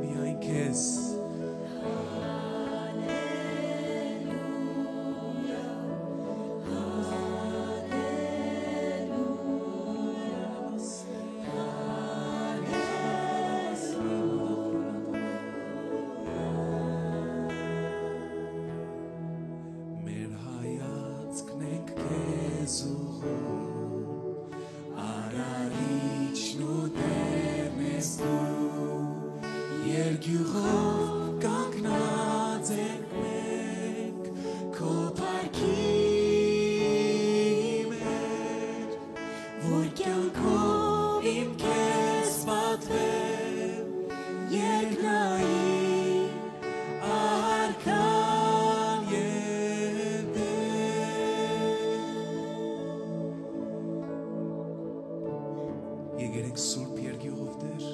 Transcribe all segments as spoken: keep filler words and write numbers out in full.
Միայն քեզ։ Մեր հայացքն ենք քեզ ուղղում, Արարիչն ու Տերն ես դու, երկյուղով կանգնած ենք մենք քո փառքի մէջ, որ կեանքով իմ քեզ պատվեմ, երկնային արքան եւ Տեր։ Եկեր ենք Սուրբ Երկյուղով, Տեր։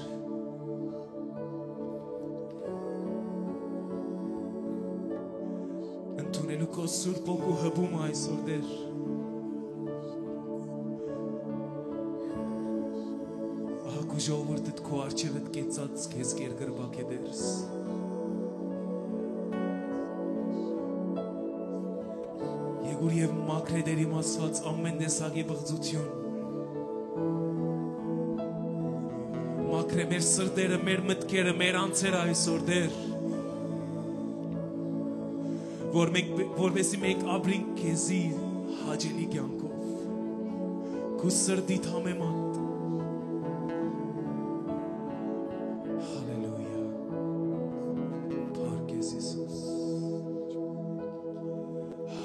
Ընդունելու քո Սուրբ Հոգու հպումը այսօր, Տեր։ Ահա քու ժողովուրդդ քո առջեւդ կեցած քեզ կերկրպագ է, Տեր։ Եկուր եւ մաքրէ, Տեր իմ Աստուած, ամէն տեսակի պղծութիւն։ Մաքրէ մեր սրտերը, մեր մտքերը, մեր անձերը այսօր, Տեր, որ մենք, որպեսզի մենք ապրենք քեզի հաճելի կեանքով, քու սրտիդ համեմատ։ Հալելույա։ Փառք քեզ, Յիսուս։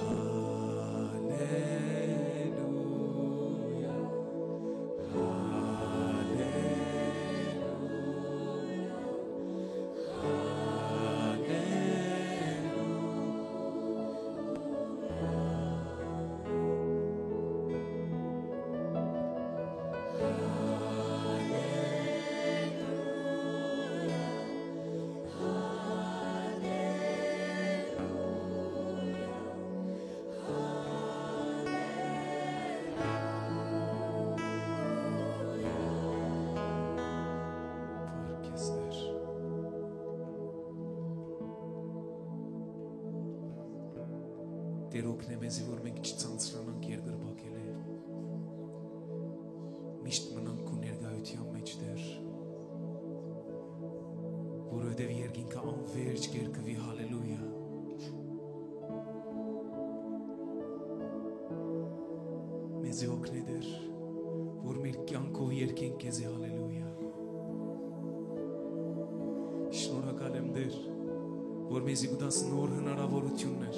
Հալելույա, հալելույա, հալելույա, հալելույա, հալելույա, հալելույա։ Փառք քեզ, Տեր։ Տեր, օգնէ մեզի, որ մենք չցանցրանանք երկրպագելէ։ Միշտ մնանք քու ներկայութեան մէջ, Տեր, որովհետեւ երկինքը անվերջ կերկուի, հալելույա։ Մեզի օգնէ, Տեր, որ մեր կեանքով երգենք քեզի հալելույա։ Շնորհակալ եմ, Տեր, որ մեզի կու տաս նոր հնարաւորութիւններ,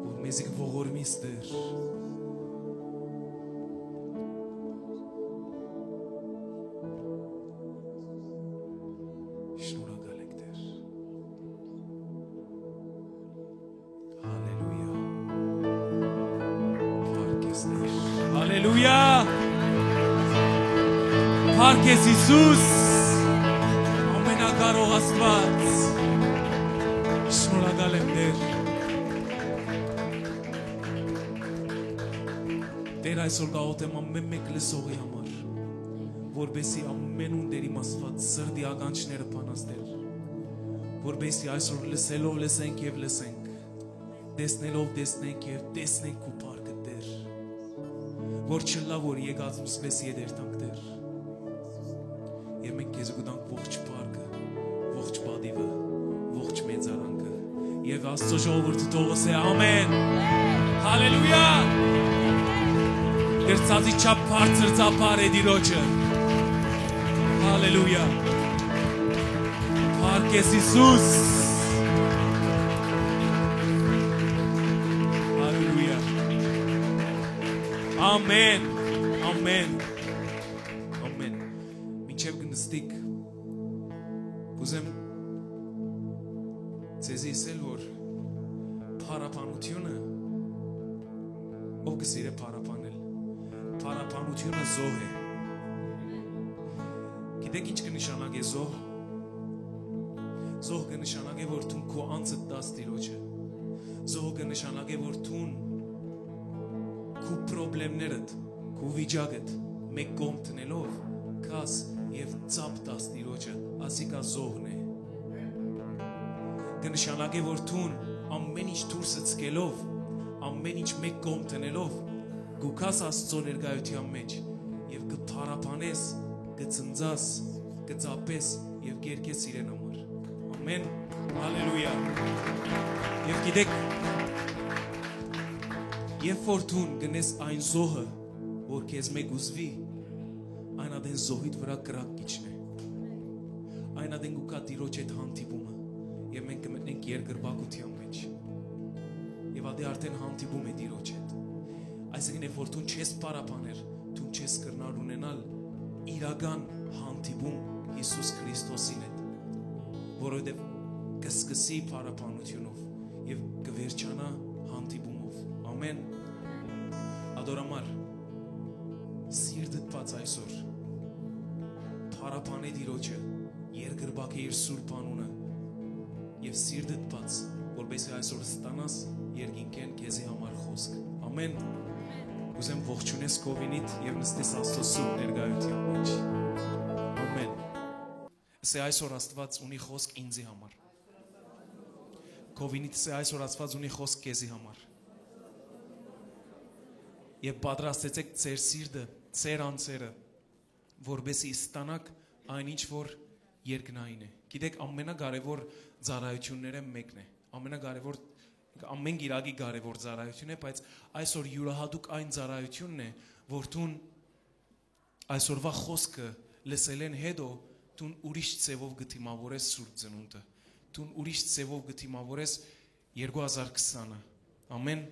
որ մեզի կը ողորմիս, Տեր։ Շնորհակալ ենք, Տեր։ Հալելույա։ Փառք քեզ, Տեր։ Հալելույա։ Փառք քեզ, Յիսուս, ամենակարող Աստուած։ Շնորհակալ եմ, Տեր։ Տեր, այսօր կաղոթեմ ամէն մէկ լսողի համար, որպեսզի ամէնուն, Տեր իմ Աստուած, սրտի ականջները բանաս, Տեր, որպեսզի այսօր լսելով լսենք եւ լսենք, տեսնելով տեսնենք եւ տեսնենք քու փառքը, Տեր, որ չըլլայ որ եկածմզպէս ետերթանք, Տեր, եւ մենք քեզ կու տանք ողջ փառքը, ողջ պատիվը, ողջ մեծարանքը։ Եւ Աստծո ժողովուրդը թող ըսէ. «Ամեն»։ Հալելույա։ Կրցածի չափ բարձր ծափար է Տիրոջը։ Հալելույա։ Փառք քեզ, Յիսուս։ Հալելույա։ Ամեն, ամեն, ամեն։ Մինչև կնստիկ, կուզեմ ձեզի ասել, որ փառաբանությունը, ով կը սիրէ փառաբանել, փառաբանությունը զոհ է։ Գիտեք ինչ կը նշանակէ զոհ։ Զոհ կը նշանակէ, որ դուն քու անձը տաս Տիրոջը, Զոհ կը նշանակէ, որ դուն քու պրոբլեմներդ, քու վիճակդ մէկ կողմ դնելով, գաս եւ ծափ տաս Տիրոջը, ասիկա զոհն է։ Կը նշանակէ, որ դուն ամէն ինչ դուրս ցկելով, ամէն ինչ մէկ կողմ դնելով, կու գաս Աստծո ներկայութեան մէջ եւ կը փառաբանես, կը ծնծաս, կը ծափես եւ կերկես իրեն համար։ Ամեն։ Հալելույա։ Եւ գիտեք, երբ որ դուն գնես այն զոհը, որ քեզ մէկ ուզվի, այն ատեն զոհիդ վրայ կրակ կ'իջնէ։ Այն ատեն կու գայ Տիրոջ հետ հանդիպումը, եւ մենք կը մտնենք երկրպագութեան մէջ։ Եւ ատի արդեն հանդիպում է Տիրոջ հետ։ Այսինքն, երբ որ դուն չես փառաբաներ, դուն չես կրնար ունենալ իրական հանդիպում Յիսուս Քրիստոսին հետ, որովհետեւ կը սկսի փառաբանութիւնով եւ կը վերջանայ հանդիպումով։ Ամեն։ Ատոր համար սիրտդ բաց այսօր, փառաբանէ Տիրոջը, երկրպագէ իր սուրբ անունը, եւ սիրտդ բաց, որպեսզի այսօր ստանաս երկինքէն քեզի համար խօսք։ Ամեն։ Կ'ուզեմ ողջունես քովինիդ եւ նստես Աստծո սուրբ ներկայութեան մէջ։ Ամեն։ Սէ այսօր Աստուած ունի խօսք ինձի համար։ Քովինիդ, սէ այսօր Աստուած ունի խօսք քեզի համար։ Եւ պատրաստեցէք ձեր սիրտը, ձեր անձերը, որպեսզի ստանաք այն, ինչ որ երկնային է։ Գիտեք, ամենակարևոր ծառայութիւններէն մէկն է։ Ամենակարևոր, ամեն գիրակի կարևոր ծառայութիւն է, բայց այսօր իւրայատուկ այն ծառայութիւնն է, որ դուն այսօրվա խօսքը լսելէն հետո դուն ուրիշ ձեւով կը դիմաւորես Սուրբ Ծնունդը, դուն ուրիշ ձեւով կը դիմաւորես երկու հազար քսանը։ Ամեն,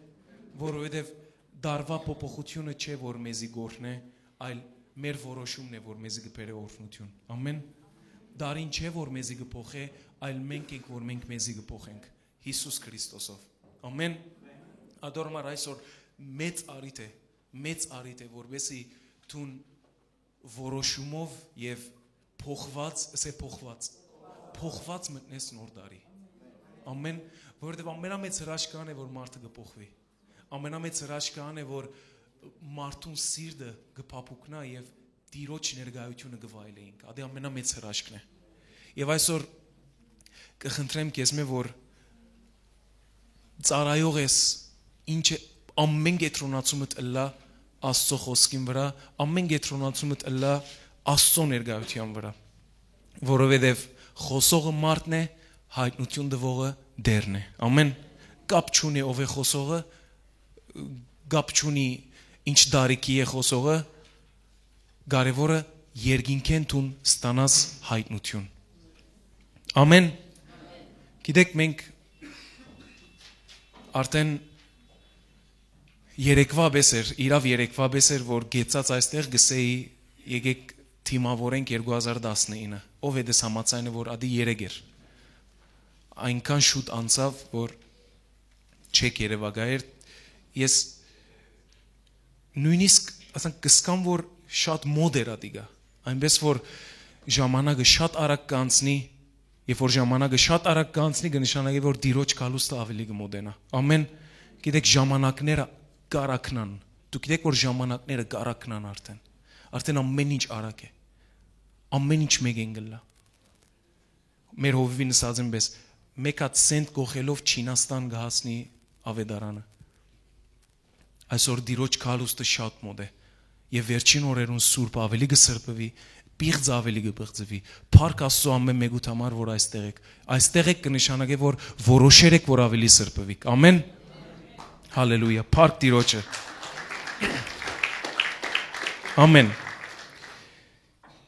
որովհետեւ դարվա փոփոխութիւնը չէ, որ մեզի կ'օրհնէ, այլ մեր որոշումն է, որ մեզի կը բերէ օրհնութիւն։ Ամեն, դարին չէ, որ մեզի կը փոխէ, այլ մենք ենք, որ մենք մեզի կը փոխենք Յիսուս Քրիստոսով։ Ամեն, ատոր համար այսօր մեծ առիթ է, մեծ առիթ է, որպեսզի դուն որոշումով եւ փոխված, սէ փոխված, փոխված մտնես նոր տարի։ Ամեն, որովհետեւ ամենամեծ հրաշքն է, որ մարդը կը փոխուի։ Ամենամեծ հրաշքն է, որ մարդուն սիրտը կը փափուկնայ եւ Տիրոջ ներկայութիւնը կը վայելենք։ Ատի ամենամեծ հրաշքն է։ Եւ այսօր կը խնդրեմ քեզմէ, որ ծառայող ես, ինչ է, ամեն կեդրոնացումդ ըլլայ Աստծո խօսքին վրայ, ամեն կեդրոնացումդ ըլլայ Աստծո ներկայութեան վրայ, որովհետեւ խօսողը մարդն է, յայտնութիւն տուողը Տէրն է։ Ամեն, կապ չունի ով է խօսողը, կապ չունի ինչ դարիքի է խօսողը, կարեւորը երկինքէն դուն ստանաս յայտնութիւն։ Ամեն։ Գիտեք, մենք արդեն երեկվա պէս էր, իրաւ երեկվա պէս էր, որ գեցած այստեղ գսեի, եկեք դիմաւորենք երկու հազար տասնինը։ Ո՞վ է դες համաձայնը, որ ատի երեկ էր։ Այնքան շուտ անցաւ, որ չեք երևակայեր։ Ես նոյնիսկ, ասենք, կսկամ, որ շատ մոտ էր ատիկա։ Այնպես որ ժամանակը շատ արագ կանցնի, երբ որ ժամանակը շատ արագ կանցնի, կնշանակի, որ Տիրոջ գալուստը ավելի կմոտենայ։ Ամեն, գիտեք, ժամանակները կ'արագնան։ Դուք գիտեք, որ ժամանակները կ'արագնան արդեն։ Արդեն ամեն ինչ արագ է։ Ամեն ինչ մեկեն կ'ըլլայ։ Մեր հովիվին ըսած եմ պէս, մէկ հատ սենտ կոխելով Չինաստան կը հասնի Ավետարանը։ Այսօր Տիրոջ գալուստը շատ մոտ է, եւ վերջին օրերուն սուրբը ավելի կը սրբուի, պիղծը ավելի կը պղծուի, փառք Աստծո ամեն մեկուդ համար, որ այստեղ եք։ Այստեղ եք կը նշանակէ, որ որոշեր եք, որ ավելի սրբուիք։ Ամեն։ Հալելույա, փառք Տիրոջը։ Ամեն։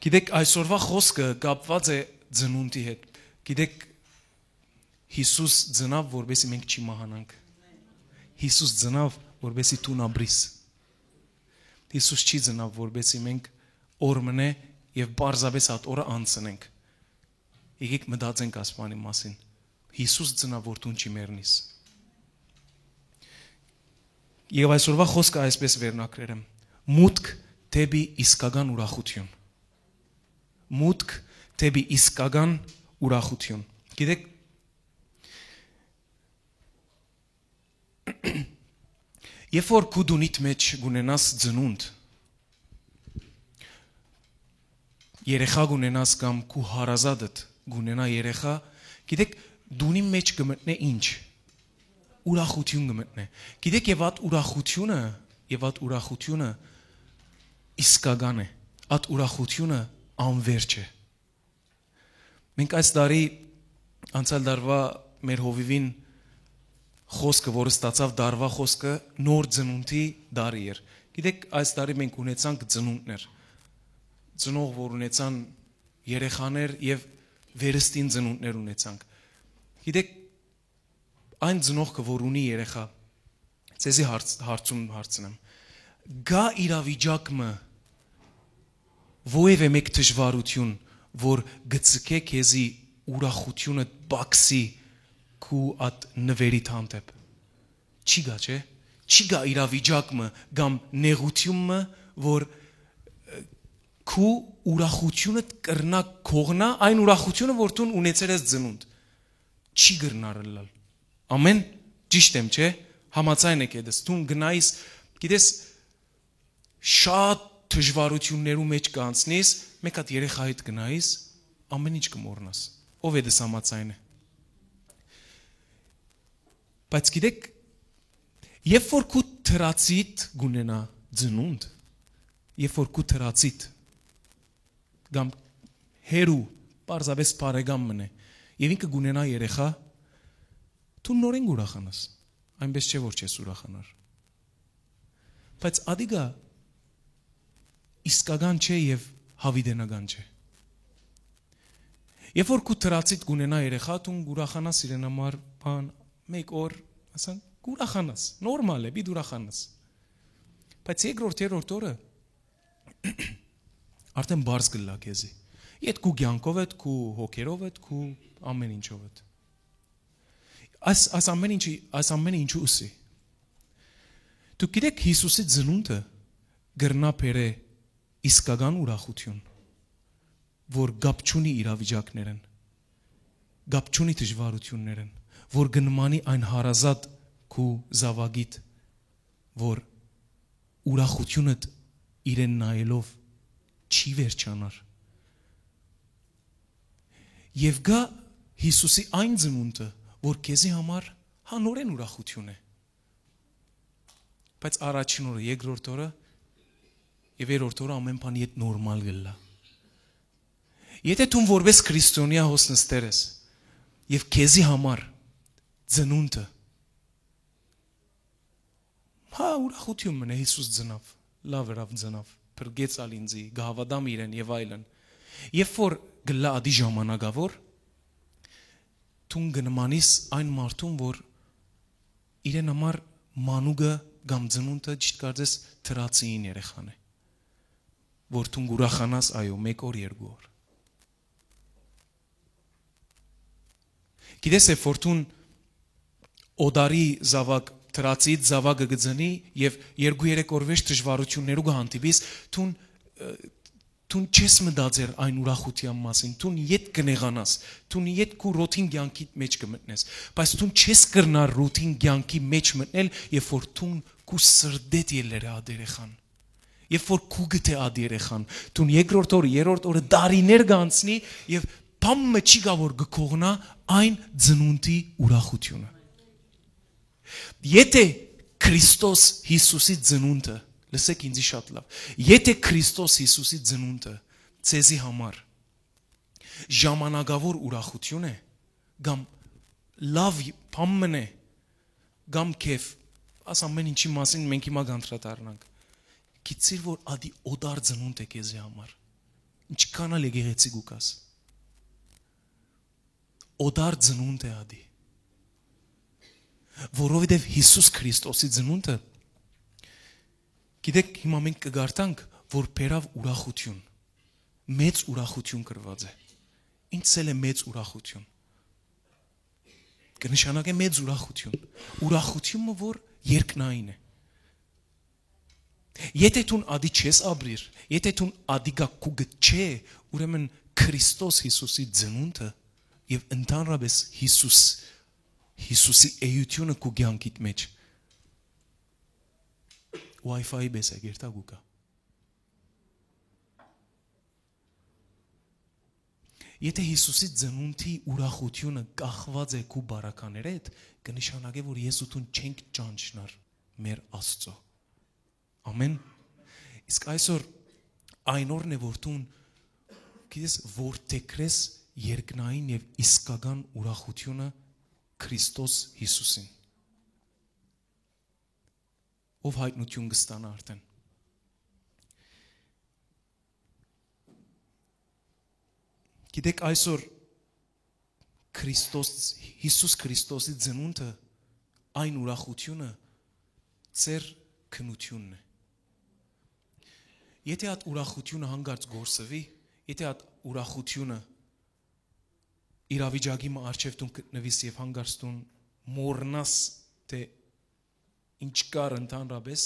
Գիտեք, այսօրվա խոսքը կապված է ծնունդի հետ։ Գիտեք, Յիսուս ծնաւ, որպեսզի մենք չմահանանք։ Յիսուս ծնաւ, որպեսզի դուն ապրիս։ Յիսուս չի ծնաւ, որպեսզի մենք օր մնե եւ պարզապէս այդ օրը անցնենք։ Եկեք մտածենք այս բանի մասին։ Յիսուս ծնաւ, որ դուն չմեռնիս։ Եւ այսօրվա խոսքը այսպես վերնակրեր եմ. մուտք դեպի իսկական ուրախություն։ Մուտք դեպի իսկական ուրախություն։ Գիտեք, Երբ որ քու տունիդ մէջ կ'ունենաս ծնունդ, երեխայ կ'ունենաս կամ քու հարազատդ կ'ունենայ երեխայ, գիտէք, տունին մէջ կը մտնէ ինչ, ուրախութիւն կը մտնէ։ Գիտէք, եւ այդ ուրախութիւնը, եւ այդ ուրախութիւնը իսկական է, այդ ուրախութիւնը անվերջ է։ Մենք այս տարի, անցյալ տարուայ մեր հովիւին խօսքը, որ ստացաւ, տարուայ խօսքը նոր ծնունդի տարի էր։ Գիտէք, այս տարի մենք ունեցանք ծնունդներ, ծնող որ ունեցան երեխաներ, եւ վերստին ծնունդներ ունեցանք։ Գիտէք, այն ծնողքը որ ունի երեխայ, ձեզի հարց, հարցում, հարցնեմ, կա իրավիճակ մը, որեւէ մէկ դժվարութիւն, որ կը ձգէ քեզի ուրախութիւնը պակսի քու այդ նուէրիդ հանդէպ։ Չի գա, չէ՞։ Չի գա իրավիճակ մը կամ նեղութիւն մը, որ, ը, քու ուրախութիւնը կրնայ կողնայ այն ուրախութիւնը, որ դուն ունեցել ես ծնունդ։ Չի կրնար ըլլալ։ Ամեն ճիշդ եմ, չէ՞։ Համաձայն եք հետս։ Դուն գնայիս, գիտես, շատ դժվարութիւններու մէջ կանցնիս, մէկ հատ երեխայիդ գնայիս, ամեն ինչ կը մոռնաս։ Ով է դες համաձայն է։ Բայց գիտեք, երբ որ քու դրացիդ կունենայ ծնունդ, երբ որ քու դրացիդ կամ հերու, պարզապէս բարեկամ մնայ, եւ ինքը կունենայ երեխայ, դու նորէն կ'ուրախանաս, այնպէս չէ՞ որ չես ուրախանար։ Բայց ատիկա իսկական չէ եւ յաւիտենական չէ։ Երբ որ քու դրացիդ կունենայ երեխայ, դուն կ'ուրախանաս իրեն համար, բան, մէկ օր, ասենք, կ'ուրախանաս, նորմալ է, պիտի ուրախանաս։ Բայց երկրորդ, երրորդ օրը արդեն պարզ կ'ըլլայ քեզի։ Եթ քու կեանքովդ, քու հոգերովդ, քու ամեն ինչովդ։ Այս, այս ամեն ինչի, այս ամենը ինչու ըսի։ Դուք գիտեք, Յիսուսի ծնունդը կրնայ բերէ իսկական ուրախութիւն, որ կապ չունի իրավիճակներէն, կապ չունի դժվարութիւններէն, որ կը նմանի այն հարազատ քու զաւակիդ, որ ուրախութիւնդ իրեն նայելով չի վերջանար։ Եւ կա Յիսուսի այն ծնունդը, որ քեզի համար հա նորէն ուրախութիւն է։ Բայց առաջին օրը, երկրորդ օրը եւ երրորդ օրը ամեն բան եթ նորմալ կ'ըլլայ։ Եթէ դուն որպէս քրիստոնեայ հոս նստեր ես եւ քեզի համար ծնունդը, հա, ուրախութիւն մնայ, Յիսուս ծնաւ, լաւ ըրաւ, ծնաւ, փրկեց ալ ինձի, կը հաւատամ իրեն եւ այլն։ Երբ որ կ'ըլլայ ատի ժամանակաւոր, դուն կը նմանիս այն մարդուն, որ իրեն համար մանուկը կամ ծնունդը ճիշդ կարծես դրացիին երեխան է, որ դուն կ'ուրախանաս, այո, մէկ օր, երկու օր։ Գիտես, երբ որ դուն օտարի զաւակ, դրացիդ զաւակը կը ծնի եւ երկու-երեք օրուեշ դժվարութիւններու կը հանդիպիս, դուն, ը, դուն չես մտածեր այն ուրախութեան մասին, դուն եթ կը նեղանաս, դուն եթ քու ռոթին կեանքիդ մէջ կը մտնես, բայց դուն չես կրնար ռոթին կեանքի մէջ մտնել, երբ որ դուն քու սրտեդ ելլեր է ատ երեխան։ Երբ որ քու գտե ատ երեխան, դուն երկրորդ օրը, երրորդ օրը, տարիներ կ'անցնի եւ բան մը չի գա որ կը կողնայ այն ծնունդի ուրախութիւնը։ Եթէ Քրիստոս Յիսուսի ծնունդը, լսեք ինձի շատ լաւ, եթէ Քրիստոս Յիսուսի ծնունդը ձեզի համար ժամանակաւոր ուրախութիւն է, կամ լաւ բան մն է, կամ քեֆ, աս ամեն ինչի մասին մենք հիմա կանդրադառնանք, գիտցիր որ ատի օտար ծնունդ է քեզի համար, ինչքան ալ եկեղեցի կու գաս, օտար ծնունդ է ատի, որովհետեւ Յիսուս Քրիստոսի ծնունդը, գիտեք, հիմա մենք կգարտանք որ բերաւ ուրախութիւն, մեծ ուրախութիւն գրված է։ Ինչ սել է մեծ ուրախութիւն, կը նշանակե մեծ ուրախութիւն, ուրախութիւնը որ երկնային է։ Եթէ դուն ատի չես ապրիր, եթէ դուն ատի գա քու գ չէ, ուրեմն Քրիստոս Յիսուսի ծնունդը եւ ընդհանրապես Յիսուս, Յիսուսի էությունը քու կեանքիդ մեջ, Wi-Fi-ի պէս է, կերտա կու գայ։ Եթէ Յիսուսի ծնունդի ուրախութիւնը կախուած է քու բարականերէդ, կը նշանակէ, որ ես ու դուն չենք ճանչնար մեր Աստծո։ Ամէն։ Իսկ այսօր այն օրն է, որ դուն, գիտես, որդեգրես երկնային եւ իսկական ուրախութիւնը Քրիստոս Յիսուսին, ով յայտնութիւն կը ստանայ արդէն։ Գիտեք, այսօր Քրիստոս, Յիսուս Քրիստոսի ծնունդը, այն ուրախութիւնը ձեր քնութիւնն է։ Եթէ այդ ուրախութիւնը հանկարծ կորսուի, եթէ այդ ուրախութիւնը իրավիճակի մը առջեւ դուն գտնուիս եւ հանկարծ դուն մոռնաս, թէ ինչ կար ընդհանրապէս,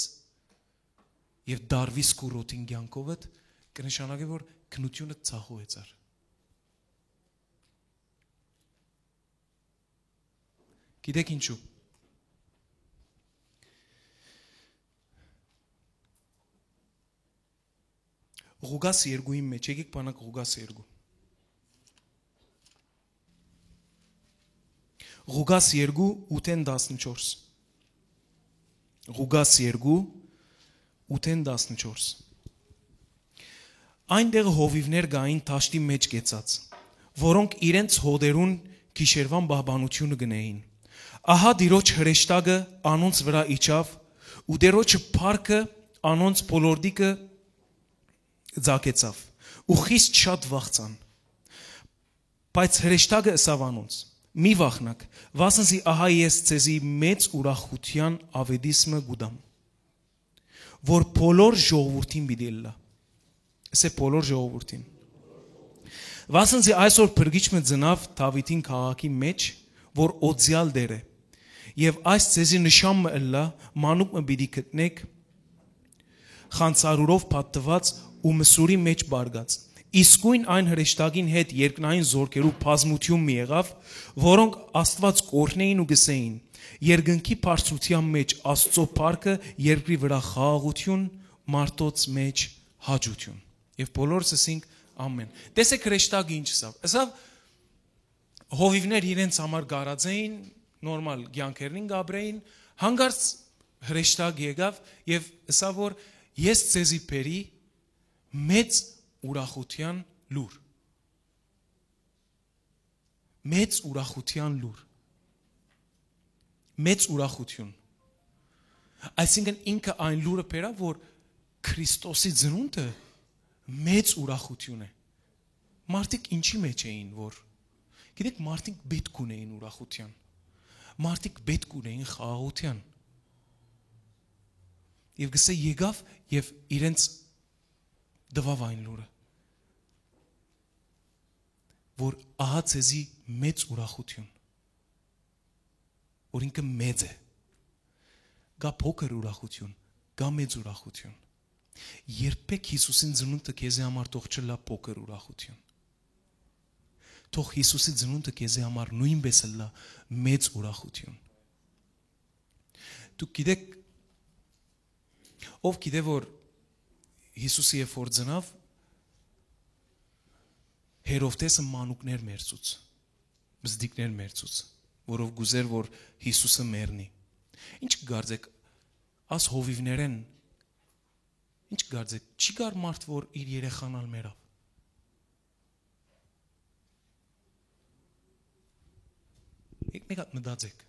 եւ դարվիս քու ռոթին կեանքովդ, կը նշանակէ, որ քնութիւնը ցախու է ծար։ Գիտեք ինչու։ Ղուկաս երկուին մէջ, եկեք բանակ Ղուկաս երկու։ Ղուկաս երկու, ութէն տասնչորս։ Ղուկաս երկու, ութէն տասնչորս։ Այն տեղը հովիւներ կային դաշտի մէջ կեցած, որոնք իրենց հօտերուն գիշերուան պահպանութիւնը կ'ընէին։ Ահա Տիրոջ հրեշտակը անոնց վրայ իջաւ, ու Տիրոջը փառքը անոնց բոլորտիկը ծագեցաւ, ու խիստ շատ վախցան։ Բայց հրեշտակը ըսաւ անոնց. «Մի վախնաք, վասն զի ահա ես ձեզի մեծ ուրախութեան աւետիսը կու տամ, որ բոլոր ժողովուրդին պիտի ըլլայ»։ Ըսէ՝ բոլոր ժողովուրդին։ «Վասն զի այսօր փրկիչ մը ծնաւ Դաւիթին քաղաքի մէջ, որ օծեալ Տէր է։ Եւ այս ձեզի նշան մը ըլլայ, մանուկ մը պիտի գտնէք, խանձարուրով փաթթուած ու մսուրի մէջ պառկած»։ Իսկոյն այն հրեշտակին հետ երկնային զորքերու բազմութիւն մը եղաւ, որոնք Աստուած կ'օրհնէին ու կ'ըսէին. «Երկնքի բարձրութեան մէջ Աստուծոյ փառքը, երկրի վրայ խաղաղութիւն, մարդոց մէջ հաճութիւն»։ Եւ բոլորս ըսինք. «Ամէն»։ Տեսեք, հրեշտակը ինչ ըսաւ։ Ըսաւ, հովիւներ իրենց համար գարած էին, նորմալ կեանքերնին կ'ապրէին, հանկարծ հրեշտակ եկաւ եւ ըսաւ, որ «Ես ձեզի բերի մեծ ուրախութեան լուր»։ Մեծ ուրախութեան լուր։ Մեծ ուրախութիւն։ Այսինքն ինքը այն լուրը բերաւ, որ Քրիստոսի ծնունդը մեծ ուրախութիւն է։ Մարդիկ ինչի՞ մէջ էին, որ, գիտեք, մարդիկ պէտք ունէին ուրախութեան։ Մարդիկ պէտք ունէին խաղաղութեան։ Եւ գսէ, եկաւ եւ իրենց տուաւ այն լուրը, որ ահա ձեզի մեծ ուրախութիւն, որ ինքը մեծ է։ Կա փոքր ուրախութիւն, կա մեծ ուրախութիւն։ Երբեք Յիսուսին ծնունդը քեզի համար թող չըլլայ փոքր ուրախութիւն։ Թող Յիսուսի ծնունդը քեզի համար նոյնպէս ըլլայ մեծ ուրախութիւն։ Դուք գիտեք, ով գիտէ, որ Յիսուսը երբ որ ծնաւ, Հերովդէսը մանուկներ մերցուց, բզդիկներ մերցուց, որով կ'ուզէր, որ Յիսուսը մեռնի։ Ինչ կը կարծէք, աս հովիւներէն, ինչ կը կարծէք, չի կար մարդ, որ իր երեխան ալ մեռաւ։ Եկ մեկ հատ մտածեք։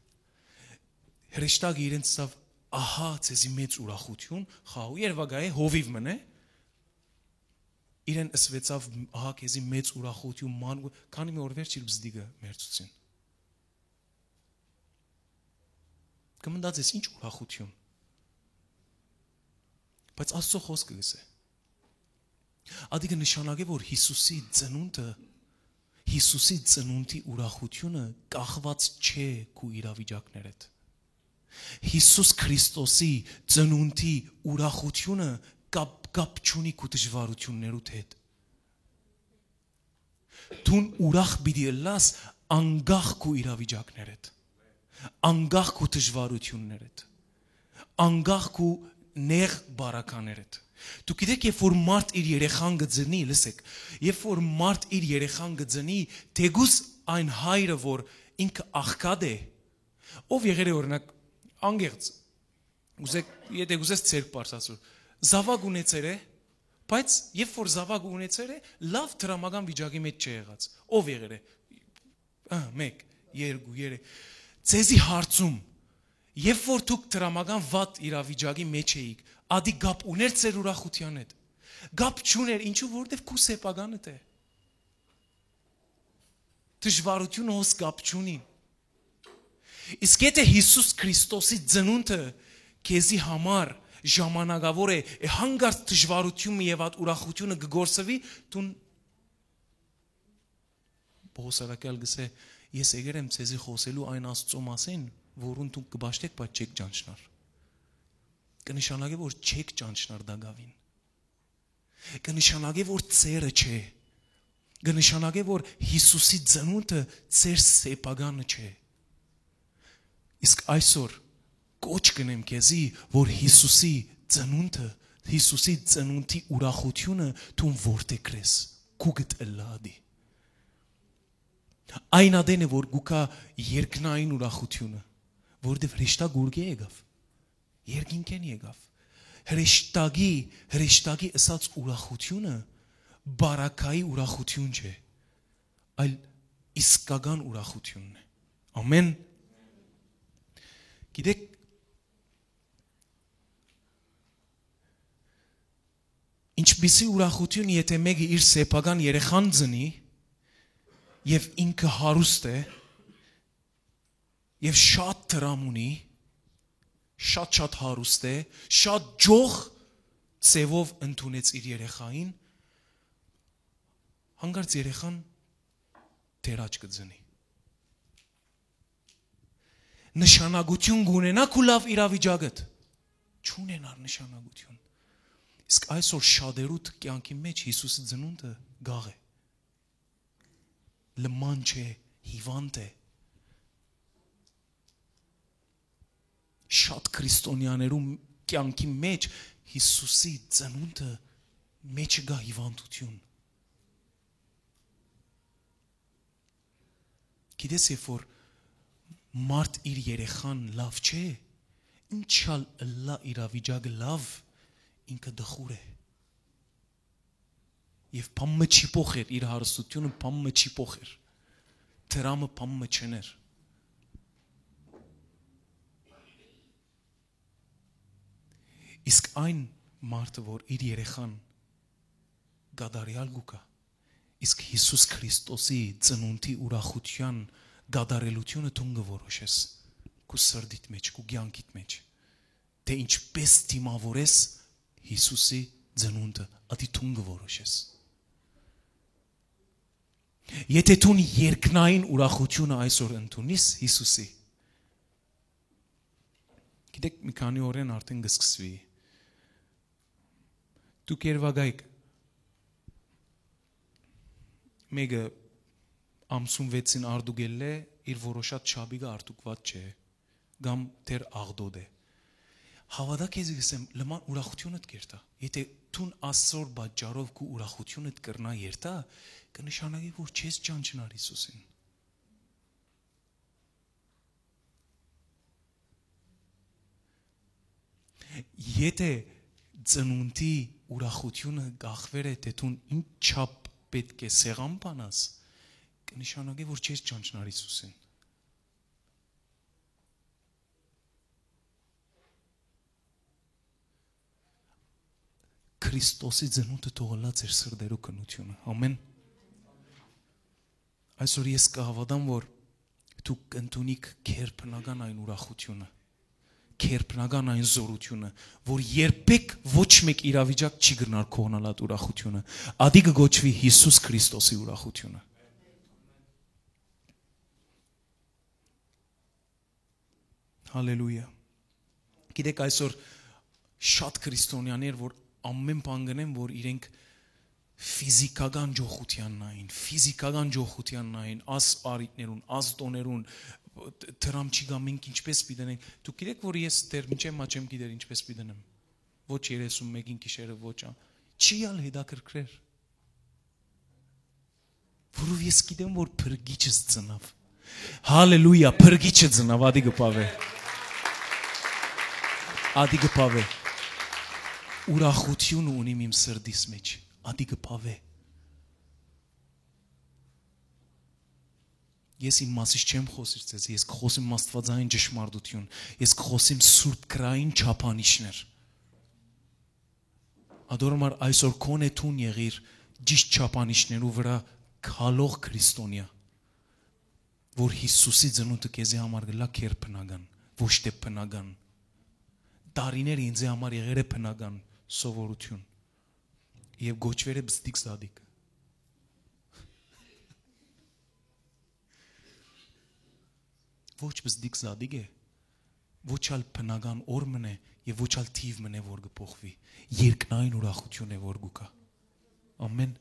Հրեշտակը իրենց ըսաւ. «Ահա ձեզի մեծ ուրախություն», խաղ, երբակայ է, հովիւ մըն է, իրեն ըսուեցաւ. «Ահա քեզի մեծ ուրախություն», ման, քանի մի օր վերջ իր բզդիկը մերցուցին։ Կը մտածես, ինչ ուրախություն։ Բայց Աստծո խոսքը կ'ըսէ. Ատիկը նշանակէ, որ Յիսուսի ծնունդը, Յիսուսի ծնունդի ուրախությունը կախված չէ քու իրավիճակներէդ։ Յիսուս Քրիստոսի ծնունդի ուրախությունը կապ, կապ չունի քու դժվարություններուդ հետ։ Դուն ուրախ պիտի ըլլաս անկախ քու իրավիճակներէդ, անկախ քու դժվարություններէդ, անկախ քու Նեղ բարականերդ։ Դուք գիտեք, երբ որ մարդ իր երեխան կը ծնի, լսեք, երբ որ մարդ իր երեխան կը ծնի, թէկուզ այն հայրը, որ ինքը աղքատ է, ով եղեր է, օրինակ, անգեղծ, ուզեք, եթե ուզես, ցերկ պարսասուր, զաւակ ունեցեր է, բայց երբ որ զաւակ ունեցեր է, լաւ դրամական վիճակի մեջ չէ եղած։ Ով եղեր է։ Ա, մեկ, երկու, երեք։ Ձեզի հարցում, երբ որ դուք դրամական վատ իրավիճակի մեջ էիք, ադի կապ ուներ ձեր ուրախութեան հետ։ Կապ չուներ, ինչու, որովհետեւ քու սեփականդ է։ Դժվարությունը հոս կապ չունի։ Իսկ եթե Յիսուս Քրիստոսի ծնունդը քեզի համար ժամանակաւոր է, է հանկարծ դժվարությունը եւ այդ ուրախությունը կը գործվի, դուն Պողոս առաքյալ գսէ. «Ես եկեր եմ ձեզի խօսելու այն Աստծու մասին, որուն դուք կը պաշտէք, բայց չէք ճանչնար»։ Կը նշանակէ, որ չէք ճանչնար տակաւին։ Կը նշանակէ, որ ձերը չէ։ Կը նշանակէ, որ Յիսուսի ծնունդը ձեր սեփականը չէ։ Իսկ այսօր կոչ կ'ընեմ քեզի, որ Յիսուսի ծնունդը, Յիսուսի ծնունդի ուրախությունը դուն որդեգրես, քու գտելլա ադի։ Այն ատեն է, որ գուկա երկնային ուրախությունը, որովհետև հրեշտակ ուրկէ եկավ, երկինքէն եկավ։ Հրեշտակի, հրեշտակի ըսած ուրախությունը բարակայի ուրախություն չէ, այլ իսկական ուրախությունն է։ Ամեն։ Գիտեք, ինչպիսի ուրախություն, եթե մեկը իր սեփական երեխան ծնի, եւ ինքը հարուստ է, եւ շատ դրամ ունի, շատ-շատ հարուստ է, շատ ջող ձևով ընդունեց իր երեխային, հանկարծ երեխան դեռ աջ կը ծնի։ Նշանակություն կունենա քու լաւ իրավիճակդ։ Չունենար նշանակություն։ Իսկ այսօր շատերուդ կեանքի մեջ Յիսուսի ծնունդը գաղ է, լման չէ, հիվանդ է։ Շատ քրիստոնյաներու կեանքի մեջ Յիսուսի ծնունդը մեջը գայ հիվանդություն։ Գիտես, երբ որ մարդ իր երեխան լաւ չէ, ինչ ալ ըլլայ իրավիճակը լաւ, ինքը տխուր է։ Եւ բան մը չի փոխեր, իր հարստությունը բան մը չի փոխեր, դրամը բան մը չներ։ Իսկ այն մարդը, որ իր երեխան կատարեալ կու գայ, իսկ Յիսուս Քրիստոսի ծնունդի ուրախութեան կատարելությունը դուն կը որոշես քու սրտիդ մեջ, քու կեանքիդ մեջ, թէ ինչպես դիմաւորես Յիսուսի ծնունդը, ատի դուն կը որոշես։ Եթե դուն երկնային ուրախությունը այսօր ընդունիս Յիսուսի, գիտեք, մի քանի օրեն արդեն կը սկսուի։ Դուք երևակայք, մեկը ամսուն վեցին արտուկելլէ, իր որոշած շապիկը արտուկված չէ, կամ դեռ աղտոտ է։ Հաւատա քեզի, կ'ըսեմ, լման ուրախութիւնդ կ'երթայ։ Եթե դուն Աստուծոյ պատճառով քու ուրախութիւնդ կրնայ երթայ, կը նշանակի, որ չես ճանչնար Յիսուսին։ Եթե ծնունդի ուրախութիւնը կախուեր է, թէ դուն ինչ չափ պէտք է սեղան բանաս, կը նշանակի, որ չես ճանչնար Յիսուսին։ Քրիստոսի ծնունդը թող ըլլայ ձեր սրտերու քննութիւնը։ Ամեն։ Այսօր ես կհաւատամ, որ դուք կ'ընդունիք գերբնական այն ուրախութիւնը, գերբնական այն զօրութիւնը, որ երբեք ոչ մէկ իրավիճակ չի կրնար կողնալ այդ ուրախութիւնը։ Ատի կը կոչուի Յիսուս Քրիստոսի ուրախութիւնը։ Հալելույա։ Գիտեք, այսօր շատ քրիստոնյաներ, որ ամեն բան կ'ընեն, որ իրենք ֆիզիկական ջոխութեան նային, ֆիզիկական ջոխութեան նային, աս արիտներուն, աս տոներուն, դրամ չի գայ, մենք ինչպես պիտի ընենք։ Դուք գիտեք, որ ես դեռ մինչեւ մաչեմ գիտեր ինչպես պիտի ընեմ։ Ոչ երեսուն մէկին գիշերը, ոչ ան-, չի ալ հետաքրքրեր։ Որով ես գիտեմ, որ փրկիչս ծնաւ։ Հալելույա, փրկիչը ծնաւ, ադի կը բաւէ։ Ադի կը բաւէ։ Ուրախութիւն ունիմ իմ սրտիս մէջ, ադի կը բաւէ։ Ես իմ մասից չեմ խօսիր ձեզ, ես կխօսեմ աստվածային ճշմարտութիւն, ես կխօսեմ սուրբ գրային չափանիշներ։ Ադոր համար այսօր քոնէ դուն եղիր ճիշտ չափանիշներու վրայ քալող քրիստոնեայ, որ Յիսուսի ծնունդը քեզի համար գլա քեր բնական, ոչ թե բնական։ Տարիներ ինձի համար եղեր է բնական սովորութիւն եւ գոչվեր է բստիկ զադիկ։ Ոչ բզդիկ զատիկ է, ոչ ալ բնական օր մն է եւ ոչ ալ թիվ մն է, որ կը փոխուի։ Երկնային ուրախութիւն է, որ գուկա։ Ամեն։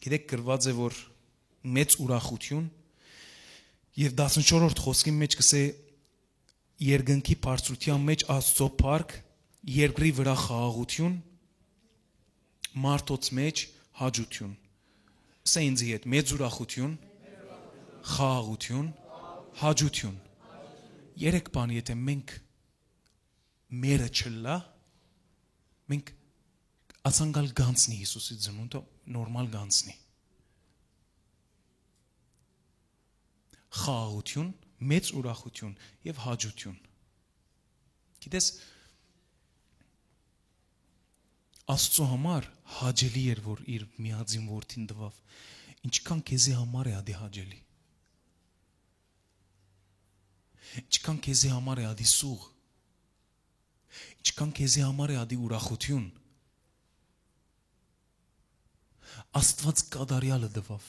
Գիտեք, գրված է, որ մեծ ուրախութիւն, եւ տասնչորրորդ խոսքին մէջ կսե, երկնքի բարձրութեան մէջ Աստծո փառք, երկրի վրայ խաղաղութիւն, մարդոց մէջ հաճութիւն։ Սա ինձի հետ մեծ ուրախութիւն, խաղաղութիւն, հաճութիւն։ Երեք բան, եթե մենք մերը չլա, մենք ասանկալ գանցնի Յիսուսի ծնունդը, նորմալ գանցնի։ Խաղաղութիւն, մեծ ուրախութիւն եւ հաճութիւն։ Գիտես, Աստծո համար հաճելի էր, որ իր միածին որդին տուաւ։ Ինչքան քեզի համար է ադի հաճելի։ Ինչքան քեզի համար է ադի սուղ։ Ինչքան քեզի համար է ադի ուրախութիւն։ Աստված կատարյալը տուաւ։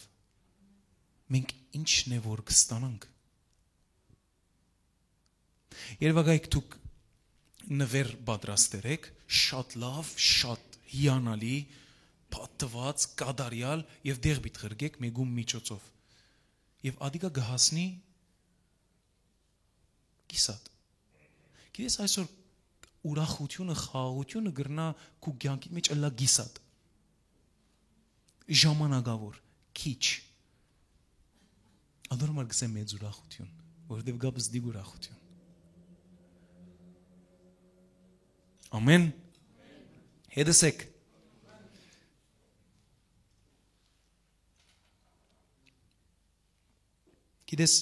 Մենք ի՞նչն է, որ կստանանք։ Երևակայք դուք նվեր պատրաստեր եք, շատ լավ, շատ հիանալի, պատված, կատարյալ, եւ դեղ պիտ ղրկեք մեկուն միջոցով։ Եւ ադիկա կը հասնի կիսատ։ Գիտես, այսօր ուրախութիւնը, խաղաղութիւնը կրնայ քու կեանքիդ մէջ ըլլայ կիսատ։ Ժամանակաւոր, քիչ։ Ադոր համար կսեմ մեծ ուրախութիւն, որովհետեւ կա բզդիկ ուրախութիւն։ Ամեն։ Հետս եք։ Գիտես,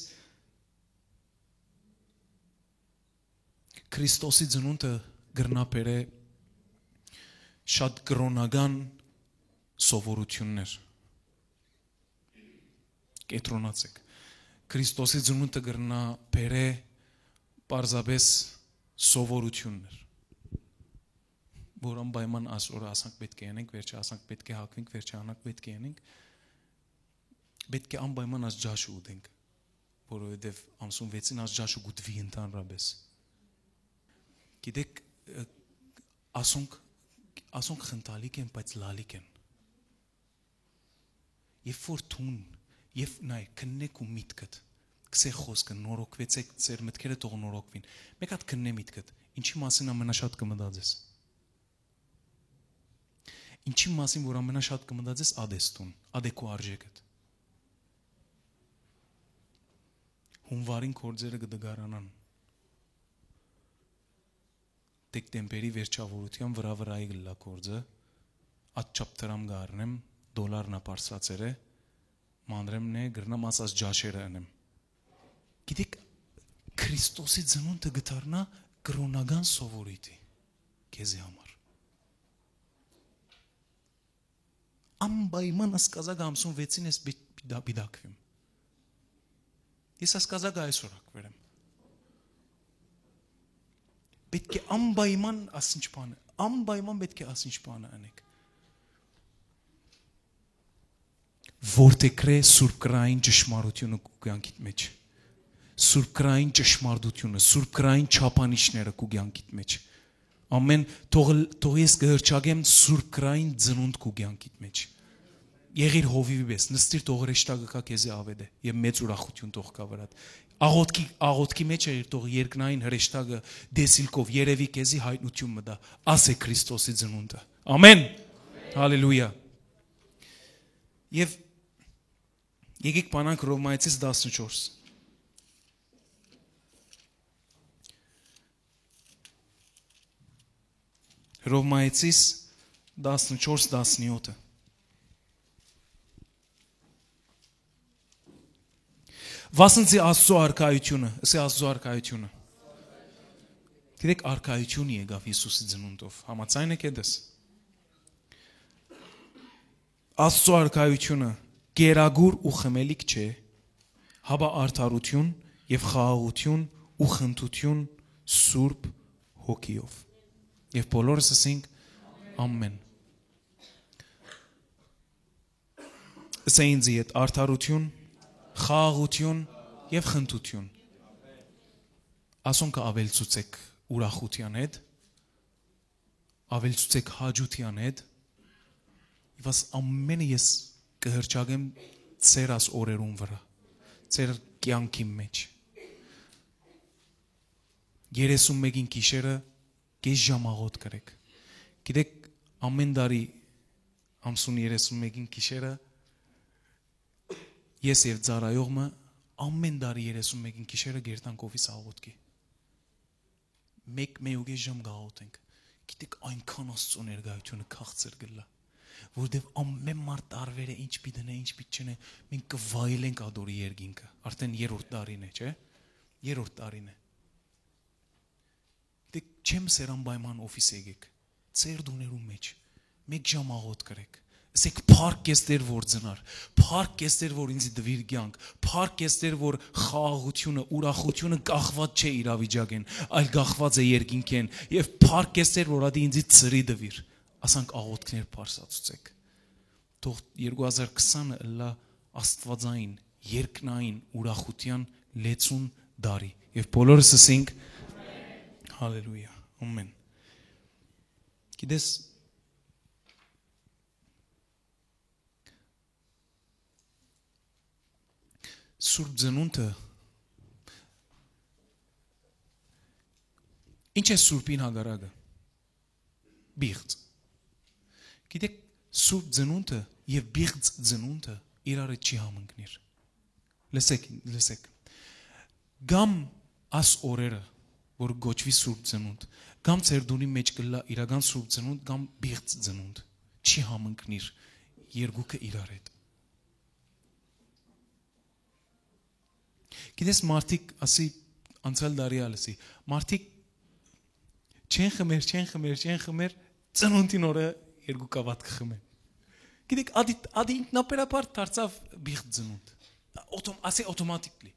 Քրիստոսի ծնունդը կրնայ բերէ շատ կրօնական սովորութիւններ։ Կեդրոնացեք։ Քրիստոսի ծնունդը կրնայ բերէ պարզապէս սովորութիւններ, որ անպայման այսօր ասանք պէտք է ընենք, վերջը ասանք պէտք է հագուինք, վերջը անանք պէտք է ընենք, պէտք է անպայման այս ճաշը ուտենք, որովհետեւ ամսուն վեցին այս ճաշը կուտուի ընդհանրապէս։ Գիտեք, ը, ասոնք, ասոնք խնդալիք են, բայց լալիք են։ Երբ որ դուն, եւ նայ, քննեք ու միտքդ, կսե խոսքը, նորոգուեցեք, ձեր մտքերը թող նորոգվին։ Մեկ հատ քննե միտքդ, ինչի մասին ամենաշատ կը մտածես։ Ինչի մասին որ ամենաշատ կը մտածես, ադես դուն, ադե քու արժեքդ։ Հունվարին գործերը կը դգարանան։ Դեկտեմբերի վերջավորության վրայ վրայի կլլայ գործը, ատչափ դրամ կառնեմ, դոլարն ա բարձրացեր է, մանրեմն է, կրնամ ասած ճաշերը ընեմ։ Գիտեք, Քրիստոսի ծնունդը կդառնայ կրօնական սովորույթի քեզի համար։ Անպայման ասկազակ ամսուն վեցին ես պի-, պիտա-, պիտակվիմ։ Ես ասկազակը այսօր ակվեր եմ։ Պետք է անպայման ասինչ բանը, անպայման պետք է ասինչ բանը անեք, որ թեկրե սուրբ գրային ճշմարտությունը քու կյանքիդ մեջ, սուրբ գրային ճշմարտությունը, սուրբ գրային չափանիշները քու կյանքիդ մեջ։ Ամեն, թող, թող ես կհրճակեմ սուրբ գրային ծնունդ քու կյանքիդ մեջ։ եղիր հովիվի պէս, նստիր, թող հրեշտակը գայ քեզի, աւետէ, եւ մեծ ուրախութիւն թող գայ վրադ։ Աղօթքի, աղօթքի մէջ եղիր, թող երկնային հրեշտակը դեսիլքով երեւի քեզի, յայտնութիւն մը տայ։ Աս է Քրիստոսի ծնունդը։ Ամեն։ Հալելույա։ Եւ եկեք բանանք Հռովմայեցիս տասնչորս։ Հռովմայեցիս տասնչորս տասնեօթը։ Վասն զի Աստծո արքայությունը, ըսի Աստծո արքայությունը։ Գիտեք, արքայությունը եկաւ Յիսուսի ծնունդով։ Համաձայն եք էդս։ Աստծո արքայությունը կերակուր ու խմելիք չէ, հապա արդարութիւն եւ խաղաղութիւն ու խնդութիւն Սուրբ Հոգիով։ Եւ բոլորս ըսինք. «Ամեն»։ Ըսէ ինձի հետ. արդարութիւն, խաղաղութիւն եւ խնդութիւն։ Ասոնքը աւելցուցէք ուրախութեան հետ, աւելցուցէք հաճութեան հետ, եւ աս ամենը ես կը հռչակեմ ձեր աս օրերուն վրայ, ձեր կեանքին մէջ։ Երեսուն մէկին գիշերը կէս ժամ աղօթք կրեք։ Գիտեք, ամեն տարի ամսուն երեսուն մէկին գիշերը ես եւ ծառայող մը ամեն տարի երեսուն մէկին գիշերը կ'երթանք օֆիս աղօթքի։ Մէկ, մէկ ու կէս ժամ կ'աղօթենք։ Գիտեք, այնքան Աստծո ներկայությունը քաղցր կ'ըլլայ, որտեւ ամեն մարդ տարուեր է, ինչ պիտի ընէ, ինչ պիտի չընէ, մենք կը վայելենք ատորի երկինքը։ Արդեն երրորդ տարին է, չէ՞։ Երրորդ տարին է։ Գիտեք, չեմ սեր անպայման օֆիս եկեք։ Ձեր տուներուն մէջ մէկ ժամ աղօթք կրեք։ Ըսեք. «Փառք ես Տէր, որ ծնար, փառք ես Տէր, որ ինձի տուիր կեանք, փառք ես Տէր, որ խաղաղութիւնը, ուրախութիւնը կախված չէ իրավիճակէն, այլ կախված է երկինքէն, եւ փառք ես Տէր, որ ատի ինձի ծրի տուիր»։ Ասանք աղօթքներ բարձրացուցեք։ Թող երկու հազար քսանը ըլլայ աստուածային, երկնային ուրախութեան լեցուն տարի։ Եւ բոլորս ըսինք. «Հալելույա, ամեն»։ Գիտես, Սուրբ Ծնունդը, ի՞նչ է Սուրբին հակառակը։ Պիղծ։ Գիտեք, Սուրբ Ծնունդը եւ պիղծ ծնունդը իրար հետ չի համընկնիր։ Լսեք, լսեք։ Կամ աս օրերը, որ կոչուի Սուրբ Ծնունդ, կամ ձեր տունի մէջ կ'ըլլայ իրական Սուրբ Ծնունդ, կամ պիղծ ծնունդ, չի համընկնիր երկուքը իրար հետ։ Գիտես, մարդիկ, ասի, անցյալ տարի ալ ասի, մարդիկ չեն խմեր, չեն խմեր, չեն խմեր, ծնունդին օրը երկու կավատ կը խմեն։ Գիտեք, ադի, ադի ինքնաբերաբար դարձաւ պիղծ ծնունդ։ Օտոմ-, ասի, automatically։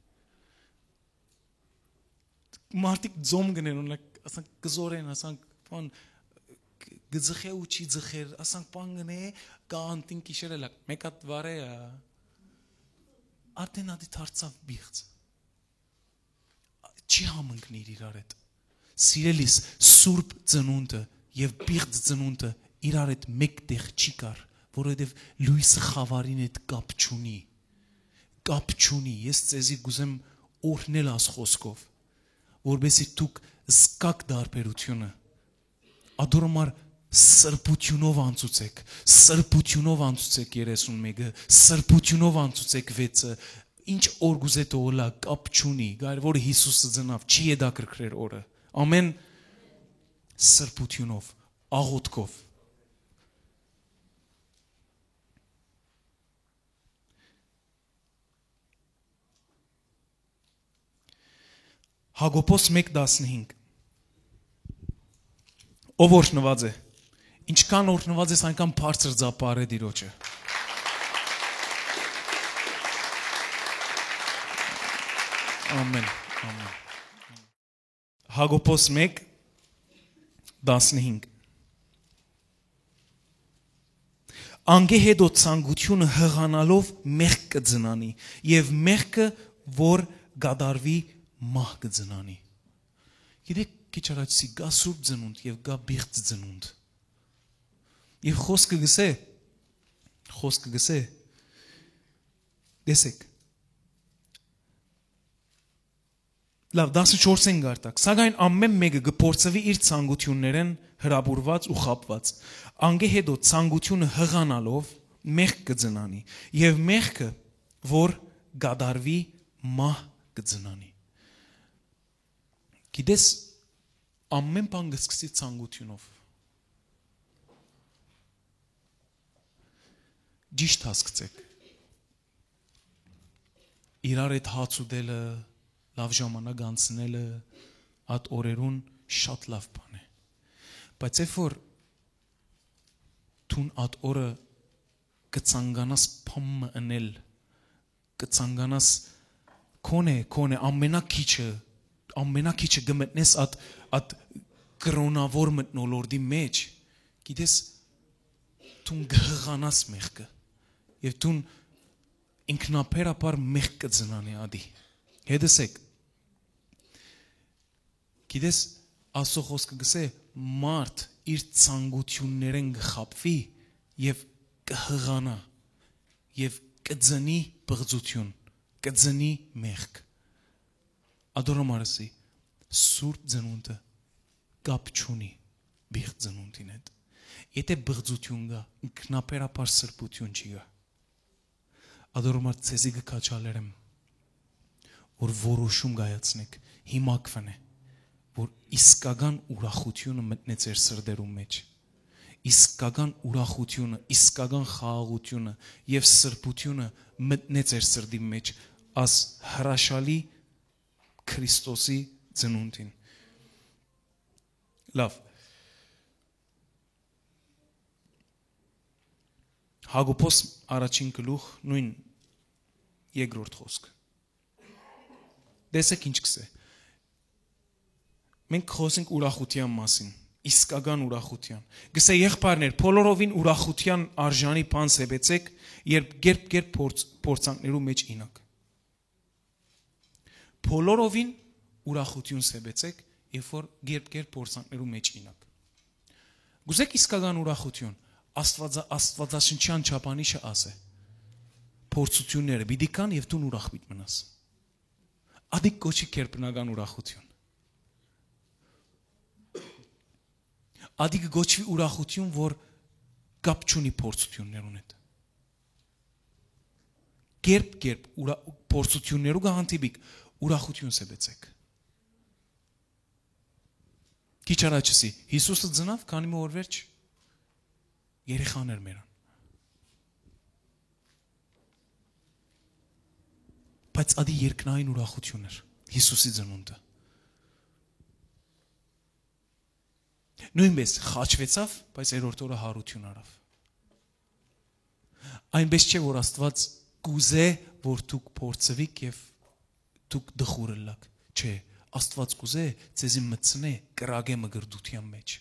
Մարդիկ ձոմ կ'ընեն, օրինակ, ասանք, կը զօրեն, ասանք, բան, կը ձխէ ու չի ձխեր, ասանք, բան կ'ընէ, կը անտին գիշերը, լաք, մէկ հատ վարէ, ա, արդեն ադի դարձաւ պիղծ։ Չի համընկնիր իրար հետ։ Սիրելիս, Սուրբ Ծնունդը եւ պիղծ ծնունդը իրար հետ մէկտեղ չի կար, որովհետեւ լոյսը խաւարին հետ կապ չունի։ Կապ չունի։ Ես ձեզի կ'ուզեմ օրհնել աս խօսքով, որպեսզի դուք զգաք տարբերությունը։ Ատոր համար սրբութիւնով անցուցեք, սրբութիւնով անցուցեք երեսուն մէկը, սրբութիւնով անցուցեք վեցը, ինչ օր կ'ուզէ թող ըլլայ, կապ չունի, գայր որ Յիսուսը ծնաւ, չի հետաքրքրեր օրը։ Ամեն սրբութիւնով, աղօթքով։ Հակոբոս մէկ տասնհինգ։ Ով օրհնուած է, ինչքան օրհնուած ես, այնքան բարձր ծափարե Տիրոջը։ Ամեն, ամեն։ Հակոբոս մէկ տասնհինգ։ Անկէ հետո ցանկութիւնը յղանալով մեղք կը ծնանի, եւ մեղքը, որ կատարուի, մահ կը ծնանի։ Գիտեք, քիչ առաջ սի կայ սուրբ ծնունդ եւ կայ պիղծ ծնունդ։ Եւ խօսքը կ'ըսէ, Խօսքը կ'ըսէ, տեսէք, լաւ, տասնչորսէն կ'արտակ։ «Սակայն ամէն մէկը կը փորձուի իր ցանկութիւններէն հրապուրուած ու խաբուած։ Անկէ յետոյ ցանկութիւնը յղանալով մեղք կը ծնանի, եւ մեղքը, որ կատարուի, մահ կը ծնանի»։ Գիտես, ամէն բան կը սկսի ցանկութիւնով։ Ճիշդ հասկցէք, իրար հետ հաց ուտելը, լաւ ժամանակ անցնելը, այդ օրերուն շատ լաւ բան է։ Բայց երբ որ դուն այդ օրը կը ցանկանաս բան մը ընել, կը ցանկանաս քոնէ, քոնէ ամենակիչը, ամենակիչը կը մտնես այդ, այդ կրոնաւոր մթնոլորտի մէջ, գիտես, դուն կը յղանաս մեղքը, եւ դուն ինքնաբերաբար մեղք կը ծնանի ադի։ Հետս եք, գիտես, Աստուծոյ խօսքը կ'ըսէ, մարդ իր ցանկութիւններէն կը խաբուի եւ կը յղանայ եւ կը ծնի պղծութիւն, կը ծնի մեղք։ Ատոր համար ըսի, սուրբ ծնունդը կապ չունի պիղծ ծնունդին հետ։ Եթէ պղծութիւն կայ, ինքնաբերաբար սրբութիւն չի գայ։ Ատոր համար ձեզի կը քաջալերեմ, որ որոշում կայացնէք հիմա քվենէ, որ իսկական ուրախութիւնը մտնէ ձեր սրտերուն մէջ։ Իսկական ուրախութիւնը, իսկական խաղաղութիւնը եւ սրբութիւնը մտնէ ձեր սրտին մէջ, աս հրաշալի Քրիստոսի ծնունդին։ Լաւ։ Յակոբոս առաջին գլուխ, նոյն երկրորդ խօսք։ Տեսեք ինչ կ'ըսէ։ Մենք խօսենք ուրախութեան մասին, իսկական ուրախութեան։ Կ'ըսէ, եղբայրներ, բոլորովին ուրախութեան արժանի բան սեպեցեք, երբ կերպ-կերպ փորձ-, փորձանքներու մէջ ինաք։ Բոլորովին ուրախութիւն սեպեցեք, երբ որ կերպ-կերպ փորձանքներու մէջ ինաք։ Կ'ուզեք իսկական ուրախութիւն, Աստուածա-, Աստուածաշնչեան չափանիշը ասէ։ Փորձութիւնները պիտի գան եւ դուն ուրախ պիտի մնաս։ Ադիկ կոչի գերբնական ուրախութիւն։ Ադի կը կոչուի ուրախութիւն, որ կապ չունի փորձութիւններուն հետ։ Կերպ-կերպ ուրա-, փորձութիւններու կը հանդիպիք, ուրախութիւն սեպեցեք։ Քիչ առաջ ըսի, Յիսուսը ծնաւ, քանի մը օր վերջ երեխան էր մեռան։ Բայց ադի երկնային ուրախութիւն էր Յիսուսի ծնունդը։ Նոյնպէս խաչուեցաւ, բայց երրորդ օրը յարութիւն առաւ։ Այնպէս չէ, որ Աստուած կ'ուզէ, որ դուք փորձուիք եւ դուք դխուր ըլլաք։ Չէ, Աստուած կ'ուզէ ձեզի մտցնէ կրակէ մկրտութեան մէջ,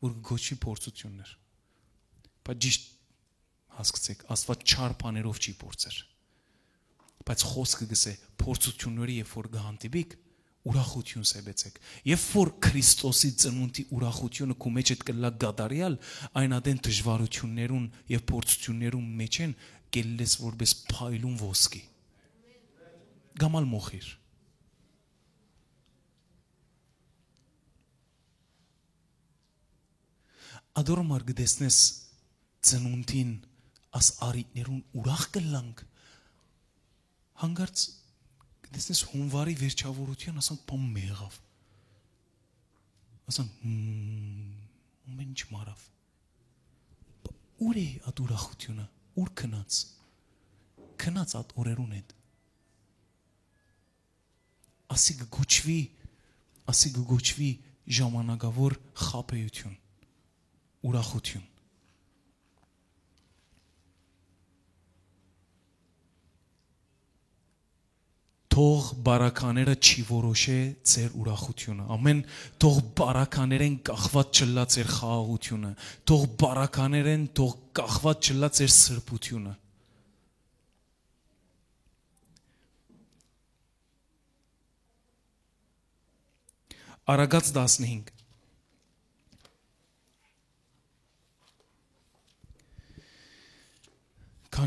որ կը կոչուի փորձութիւններ։ Բայց ճիշդ հասկցեք, Աստուած չար բաներով չի փորձեր։ Բայց խօսքը կ'ըսէ, փորձութիւնների երբ որ կը հանդիպիք, ուրախութիւն սեպեցեք։ Երբ որ Քրիստոսի ծնունդի ուրախութիւնը քու մէջդ կ'ըլլայ կատարեալ, այն ատեն դժուարութիւններուն եւ փորձութիւններուն մէջէն կ'ելլես որպէս փայլուն ոսկի։ Կամ ալ մոխիր։ Ատոր համար կը տեսնես ծնունդին, աս առիթներուն ուրախ կ'ըլլանք, հանկարծ կը տեսնես հունվարի վերջաւորութեան, ասանք, բան մը եղաւ։ Ասանք, «Հմ, ամէն ինչ մարաւ»։ Ո՞ւր է այդ ուրախութիւնը, ո՞ւր գնաց, գնաց այդ օրերուն հետ։ Ասի կը կոչուի, ասի կը կոչուի ժամանակաւոր խաբեութիւն, ուրախութիւն։ Թող բարակաները չի որոշե ձեր ուրախութիւնը։ Ամեն, թող բարականերեն կախված չլա ձեր խաղաղութիւնը։ Թող բարականերեն, թող կախված չլա ձեր սրբութիւնը։ Արագած տասնհինգ։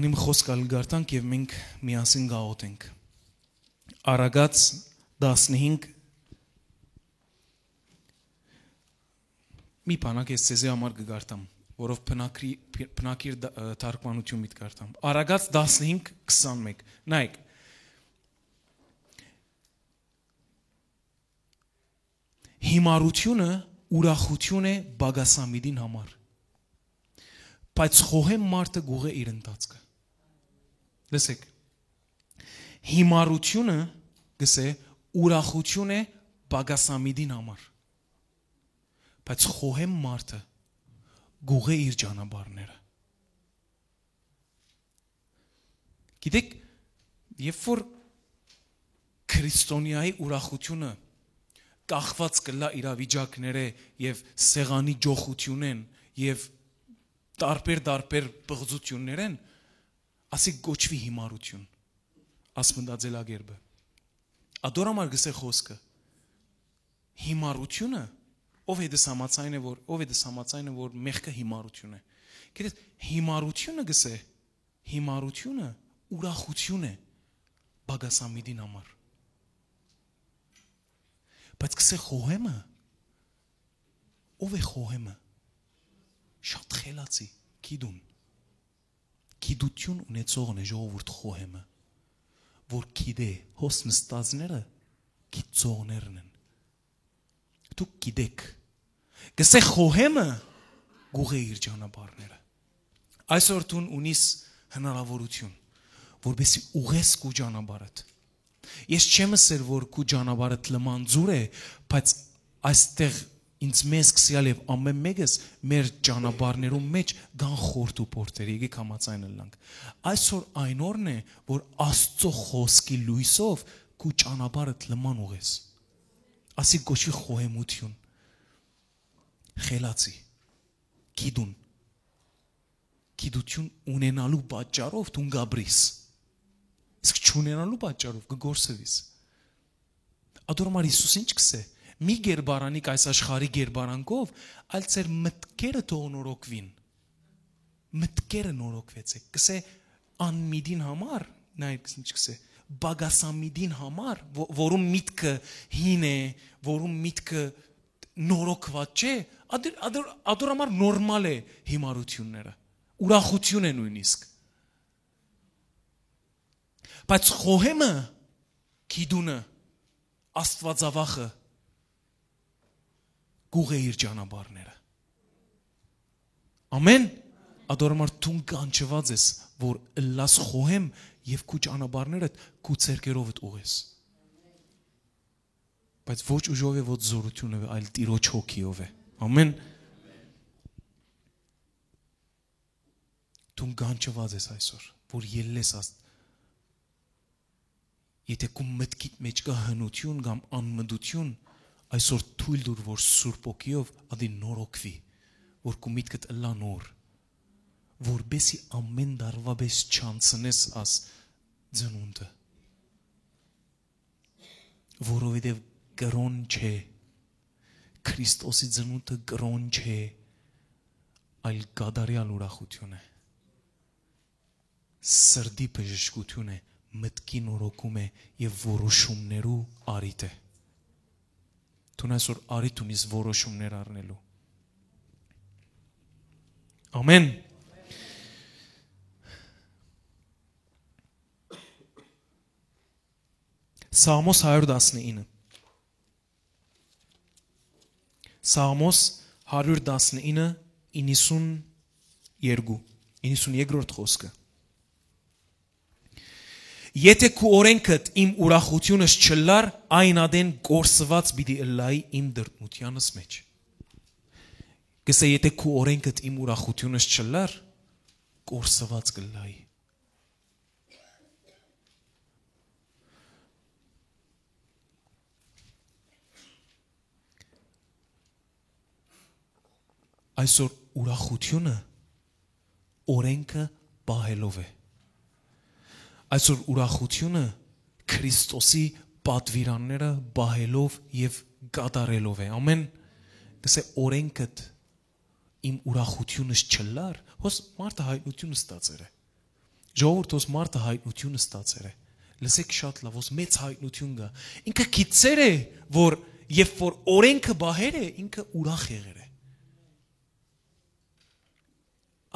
Իմ խօսքը ալ կարդանք եւ մենք միասին գաղութենք։ Առակաց տասնհինգ, մի բանակ ես ձեզի համար կգարտամ, որով բնակրի-, բնակիր դ-, ը, թարգմանություն միտք արտամ։ Առակաց տասնհինգ քսանմեկ։ Նայեք, հիմարությունը ուրախություն է պակասամիտին համար, բայց խոհեմ մարդը կուղղէ իր ընթացքը։ Լսեք, հիմարությունը, գսե, ուրախություն է պակասամիտին համար, բայց խոհեմ մարդը կուղղէ իր ճանապարհները։ Գիտեք, երբ որ քրիստոնեայի ուրախությունը կախված կլա իրավիճակներէ եւ սեղանի ճոխութիւնէն եւ տարբեր-տարբեր պղծութիւններէն, ասի կոչուի հիմարություն, աս մտածելակերպը։ Ատոր համար գսե խօսքը. հիմարությունը, ով հետ ես համաձայն է, որ, ով հետ ես համաձայն է, որ մեղքը հիմարություն է։ Գիտես, հիմարությունը գսե, հիմարությունը ուրախություն է պակասամիտին համար։ Բայց գսե խոհեմը, ով է խոհեմը, շատ խելացի, գիտուն, գիտություն ունեցողն է ժողովուրդ խոհեմը, որ գիտէ, հոս նստածները գիտցողներն են։ Դուք գիտեք, գսե խոհեմը կուղղէ իր ճանապարհները։ Այսօր դուն ունիս հնարավորություն, որպեսզի ուղղես քու ճանապարհդ։ Ես չեմ ըսեր, որ քու ճանապարհդ լման ձուր է, բայց այստեղ ինձ մեզ կսիալ եւ ամեն մեկս մեր ճանապարհներուն մեջ կան խորթ ու փորձեր, եկեք համաձայն ըլլանք։ Այսօր այն օրն է, որ Աստծո խօսքի լոյսով քու ճանապարհդ լման ուղղես։ Ասի կոչուի խոհեմություն, խելացի, գիտուն, գիտություն ունենալու պատճառով դուն կապրիս, իսկ չունենալու պատճառով կը գործուիս։ Ատոր համար Յիսուս ինչ կսե. «Մի կերպարանիք այս աշխարհի կերպարանքով, այլ ձեր մտքերը թող նորոգուին»։ Մտքերը նորոգուեցեք, կսե անմիտին համար, նայեք ինչ կսե, բագասամիտին համար, ո-, որուն միտքը հին է, որուն միտքը նորոգված չէ, ադոր, ադոր, ադոր համար նորմալ է հիմարությունները, ուրախություն է նույնիսկ։ Բայց խոհեմը, գիտունը, աստվածավախը կուղղէ իր ճանապարհները։ Ամեն։ Ադոր համար դուն կանչված ես, որ ըլլաս խոհեմ եւ քու ճանապարհներդ քու ձեռքերովդ ուղղես։ Բայց ոչ ուժով է, ոչ զորությունով է, այլ Տիրոջ հոգիով է։ Ամեն։ Դուն կանչված ես այսօր, որ ելլես Աստծո։ Եթե քու մտքիդ մեջ կա հնություն կամ անմտություն, այսօր թույլ տուր, որ Սուրբ Հոգիով ադի նորոգուի, որ քու միտքդ ըլլայ նոր, որպեսզի ամեն տարվա պես չանցնես աս ծնունդը, որովհետև կրոն չէ, Քրիստոսի ծնունդը կրոն չէ, այլ կատարյալ ուրախություն է, սրտի բժշկություն է, մտքի նորոգում է և որոշումներու առիթ է։ Դուն այսօր առիթ ունիս որոշումներ առնելու։ Ամեն։ Սաղմոս հարյուր տասնինը։ Սաղմոս հարյուր տասնինը, իննսուն երկու, իննսուն երկրորդ խոսքը։ Եթե քու օրենքդ իմ ուրախությունս չլար, այն ատեն կորսված պիտի ըլլայի իմ դրդմութեանս մեջ։ Կսե, եթե քու օրենքդ իմ ուրախությունս չլար, կորսված կլայի։ Այսօր ուրախությունը օրենքը պահելով է։ Այսօր ուրախությունը Քրիստոսի պատվիրանները պահելով և կատարելով է։ Ամեն, կսե, օրենքդ իմ ուրախությունս չլար, հոս մարդը հայտնություն ստացեր է։ Ժողովուրդ, հոս մարդը յայտնութիւն ստացեր է։ Լսէք շատ լաւ, հոս մեծ յայտնութիւն կայ։ Ինքը գիտեր է, որ երբ որ օրէնքը պահեր է, ինքը ուրախ եղեր է։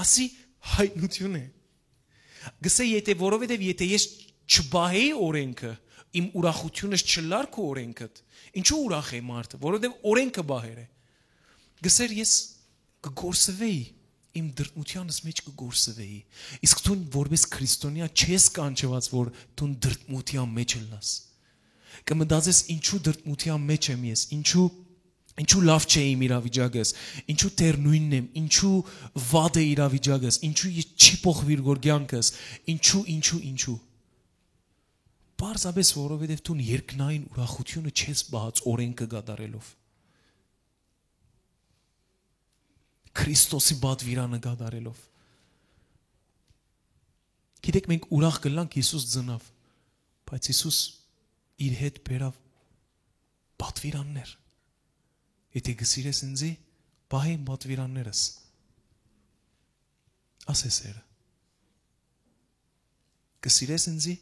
Ասի յայտնութիւն է։ Գսե, եթե, որովհետեւ եթե ես չպահեի օրէնքը, իմ ուրախութիւնս չլար քու օրէնքդ, ինչու ուրախ է մարդը, որովհետեւ օրէնքը պահեր է։ Գսեր, ես կը գործուէի, իմ դրդմութեանս մէջ կը գործուէի։ Իսկ դուն որպէս քրիստոնեայ չես կանչուած, որ դուն դրդմութեան մէջ ըլլաս։ Կը մտածես, ինչու դրդմութեան մէջ եմ ես, ինչու, ինչու լաւ չէ իմ իրավիճակս, ինչու դեռ նոյնն եմ, ինչու վատ է իրավիճակս, ինչու ես չի փոխուիր գոր կեանքս, ինչու, ինչու, ինչու։ Պարզապէս որովհետեւ դուն երկնային ուրախութիւնը չես պահած օրէնքը կատարելով, Քրիստոսի պատվիրանը կատարելով։ Գիտեք, մենք ուրախ կ'ըլլանք, Յիսուս ծնաւ, բայց Յիսուս իր հետ բերաւ պատվիրաններ։ Եթե կը սիրես ինձի, պահէ իմ պատվիրաններս, ասէ սերը։ Կը սիրես ինձի,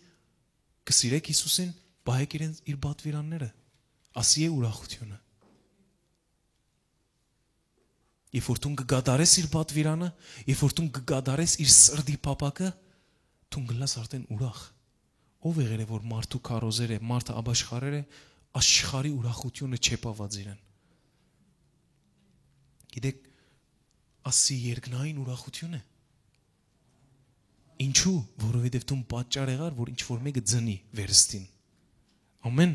կը սիրեք Յիսուսին, պահէք իրեն, իր պատվիրանները։ Ասի է ուրախութիւնը։ Երբ որ դուն կը կատարես իր պատվիրանը, երբ որ դուն կը կատարես իր սրտի փափակը, դուն կ'ըլլաս արդեն ուրախ։ Ո՞վ եղեր է, որ մարդու քարոզեր է, մարդը ապաշխարեր է, աշխարհի ուրախութիւնը չեպաված իրեն։ Գիտեք, ասի երկնային ուրախութիւն է։ Ինչու՞, որովհետեւ դուն պատճառ եղար, որ ինչ որ մեկը ծնի վերստին։ Ամեն։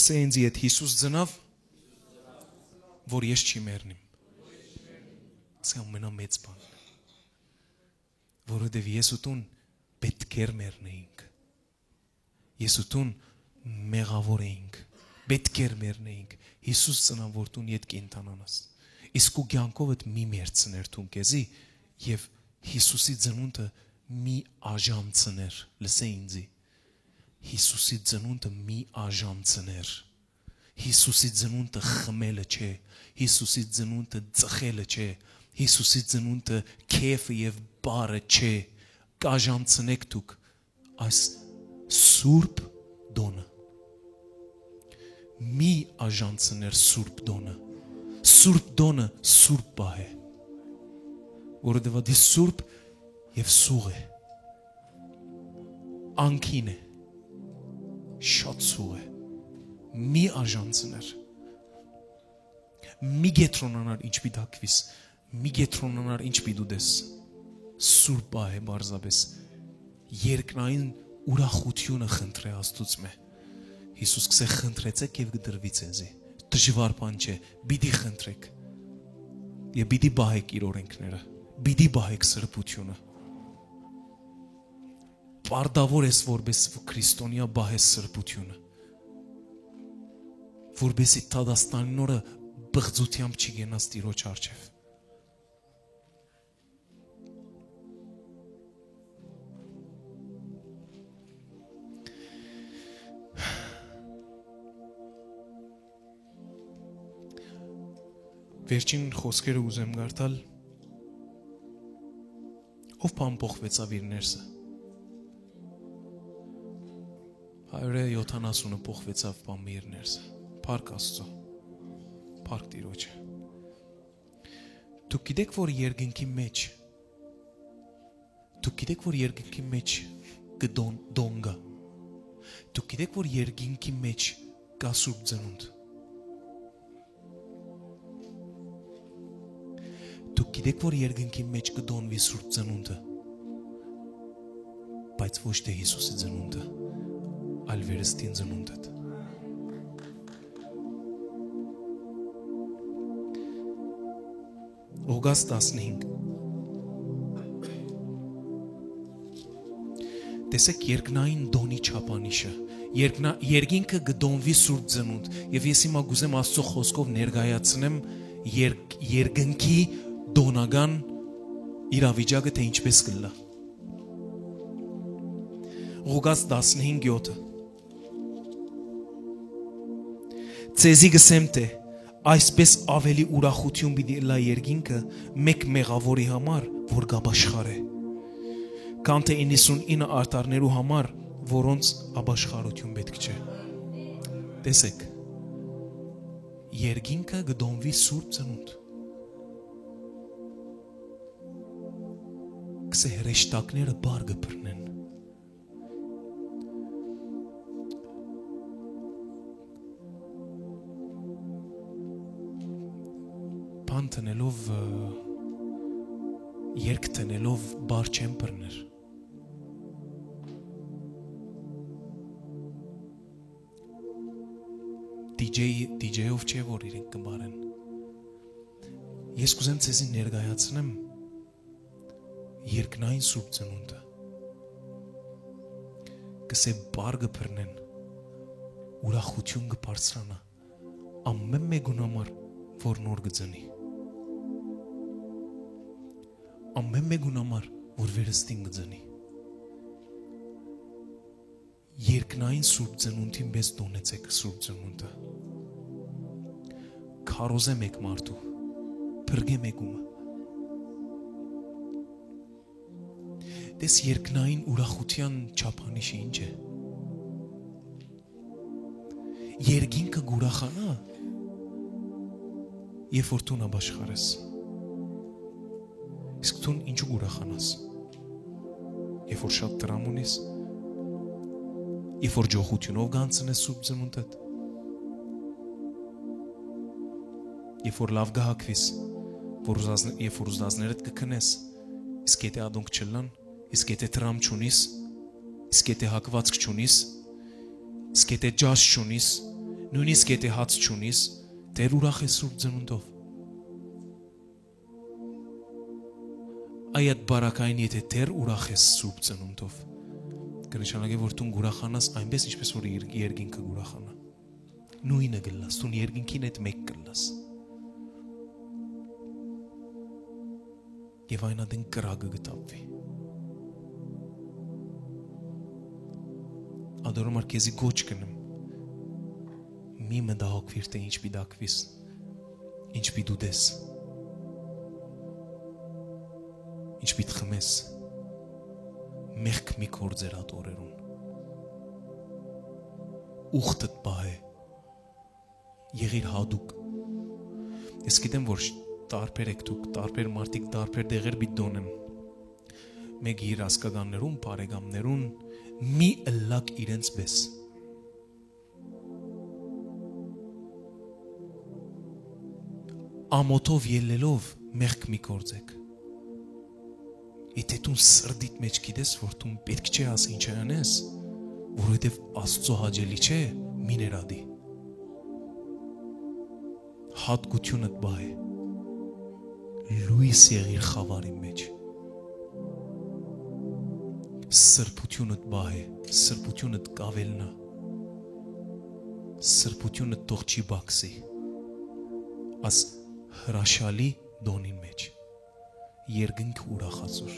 Սա ինձի հետ Յիսուս ծնաւ, որ ես չի մեռնիմ։ Սա ամենամեծ բան։ Որովհետեւ ես ու դուն պէտք էր մեռնեինք։ Ես ու դուն մեղաւոր էինք, պէտք էր մեռնեինք։ Յիսուս ծնան, որ դուն ետ կենդանանաս։ Իսկ քու կեանքովդ մի մեռցներ դուն քեզի, եւ Յիսուսի ծնունդը մի աժանցներ, լսէ ինձի, Յիսուսի ծնունդը մի աժանցներ։ Յիսուսի ծնունդը խմելը չէ, Յիսուսի ծնունդը ծխելը չէ, Յիսուսի ծնունդը քեֆը եւ բարը չէ։ Կ'աժանցնեք դուք այս սուրբ տոնը։ Մի աժանցներ սուրբ տոնը։ Սուրբ տոնը սուրբ պահ է, որովհետեւ ատի սուրբ եւ սուղ է, անկին է, շատ սուղ է։ Մի աժանցներ, մի կետրոնանար ինչ պիտի ակվիս, մի կետրոնանար ինչ պիտի ուտես։ Սուրբ պահ է պարզապէս։ Երկնային ուրախութիւնը խնդրէ Աստուծմէ։ Յիսուս կ'ըսէ. «Խնդրեցէք եւ կը տրուի ձեզի»։ Դժուար բան չէ, պիտի խնդրեք։ Եւ պիտի պահեք իր օրենքները, պիտի պահեք սրբութիւնը։ Պարտաւոր ես, որպէս քրիստոնեայ պահես սրբութիւնը, որպէսի դատաստանին օրը պղծութեամբ չի գնաս Տիրոջ առջեւ։ Վերջին խօսքերը ուզեմ կարդալ։ Ո՞վ բան փոխվեցաւ իր ներսը։ Հարիւրը յոթանասունը փոխվեցաւ բան իր ներսը։ Փառք Աստծո։ Փառք Տիրոջը։ Դուք գիտեք, որ երկնքի մեջ, դուք գիտեք, որ երկնքի մեջ կը դոն-, դոն կայ։ Դուք գիտեք, որ երկինքի մեջ կայ սուրբ ծնունդ։ Դուք գիտեք, որ երկնքի մեջ կը դոնուի սուրբ ծնունդը, բայց ոչ թէ Յիսուսի ծնունդը, այլ վերստին ծնունդը։ Ղուկաս տասնհինգ։ Տեսեք երկնային տոնի չափանիշը։ Երկնա-, երկինքը կը տոնուի սուրբ ծնունդ, եւ ես հիմա կ'ուզեմ Աստծո խօսքով ներկայացնեմ երկ-, երկնքի տոնական իրավիճակը, թէ ինչպես կ'ըլլայ։ Ղուկաս տասնհինգ յոթը։ Ձեզի կ'ըսեմ թէ Այսպէս աւելի ուրախութիւն պիտի ըլլայ երկինքը մէկ մեղաւորի համար, որ կ'ապաշխարէ, քան թէ իննսունինը արդարներու համար, որոնց ապաշխարութիւն պէտք չէ։ Տեսէք, երկինքը կը տոնուի սուրբ ծնունդ։ Կսե հրեշտակները պար կը բռնեն։ Բան դնելով, ը, երգ դնելով պար չեն բռներ։ Դիջեյ, դիջեյով չէ, որ իրենք կը պարեն։ Ես կ'ուզեմ ձեզի ներկայացնեմ երկնային սուրբ ծնունդը։ Կսե պար կը բռնեն, ուրախութիւն կը բարձրանայ ամէն մէկուն համար, որ նոր կը ծնի, ամէն մէկուն համար, որ վերստին կը ծնի։ Երկնային սուրբ ծնունդին պէս տոնեցէք սուրբ ծնունդը։ Քարոզէ մէկ մարդու, փրկէ մէկումը։ Տես, երկնային ուրախութեան չափանիշը ինչ է։ Երկինքը կ'ուրախանայ, երբ որ դուն ապաշխարես։ Իսկ դուն ինչու կ'ուրախանաս, երբ որ շատ դրամ ունիս, երբ որ ջոխութիւնով կ'անցնես սուրբ ծնունդդ, երբ որ լաւ կը հագուիս, որ ուզածն-, երբ որ ուզածներդ կը գնես, իսկ եթե ատոնք չըլլան, իսկ եթե դրամ չունիս, իսկ եթե հագուածք չունիս, իսկ եթե ճաշ չունիս, նոյնիսկ եթե հաց չունիս, դեռ ուրախ ես սուրբ ծնունդով։ Այդ բարակային, եթե դեռ ուրախ ես սուրբ ծնունդով, կը նշանակէ, որ դուն կ'ուրախանաս այնպէս, ինչպէս որ եր-, երկինքը կ'ուրախանայ։ Նոյնը կ'ըլլաս, դուն երկինքին հետ մէկ կ'ըլլաս։ Եւ այն ատեն կրակը կը թափուի։ Ատոր համար քեզի կոչ կ'ընեմ. մի մտահոգուիր, թէ ինչ պիտի ակուիս, ինչ պիտի ուտես, ինչ պիտի խմես, մեղք մի գործեր այդ օրերուն։ Ուխտդ պահէ, եղիր յատուկ։ Ես գիտեմ, որ շ-, տարբեր եք դուք, տարբեր մարդիկ, տարբեր դեղեր պիտի տոնեն։ Մէկ իր ազգականներուն, բարեկամներուն, մի ըլլաք իրենց պէս։ Ամօթով ելլելով մեղք մի գործեք։ Եթէ դուն սրտիդ մէջ գիտես, որ դուն պէտք չէ աս ինչ անես, որովհետեւ Աստծո հաճելի չէ, մի ներադի։ Հատկությունդ պահէ, լոյս եղիր խաւարին մէջ։ Սրբությունդ պահէ, սրբությունդ կ'աւելնայ, սրբությունդ թող չի պակսի աս հրաշալի տոնին մէջ։ Երկինքը ուրախացուր,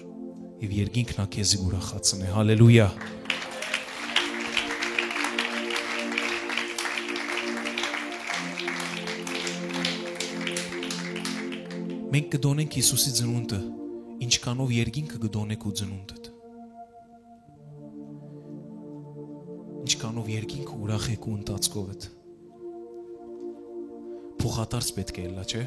եւ երկինքն ա քեզի ուրախացնէ։ Հալելույա։ Մենք կը տոնենք Յիսուսի ծնունդը, ինչքանով երկինքը կը տոնեք ու ծնունդդ։ Ինչքանով երկինքը ուրախ է քու ընթացքովդ։ Փոխադարձ պէտք է ըլլայ, չէ՞։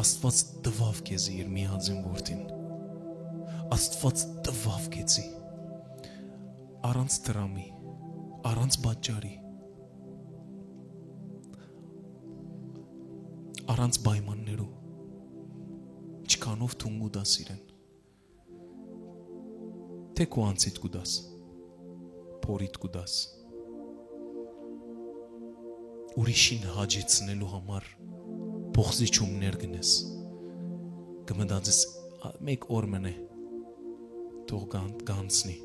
Աստուած տուաւ քեզի իր միածին որդին։ Աստուած տուաւ քեզի։ Առանց դրամի, առանց պատճառի, առանց պայմաններու։ Ինչքանով դուն կ'ուտաս իրեն։ Թէ քու անձիդ կ'ուտաս, փորիդ կ'ուտաս, ուրիշին հաճեցնելու համար փոխզիջումներ կ'ընես, կը մտածես, «Ա, մէկ օր մըն է, թող կան-, կ'անցնի»։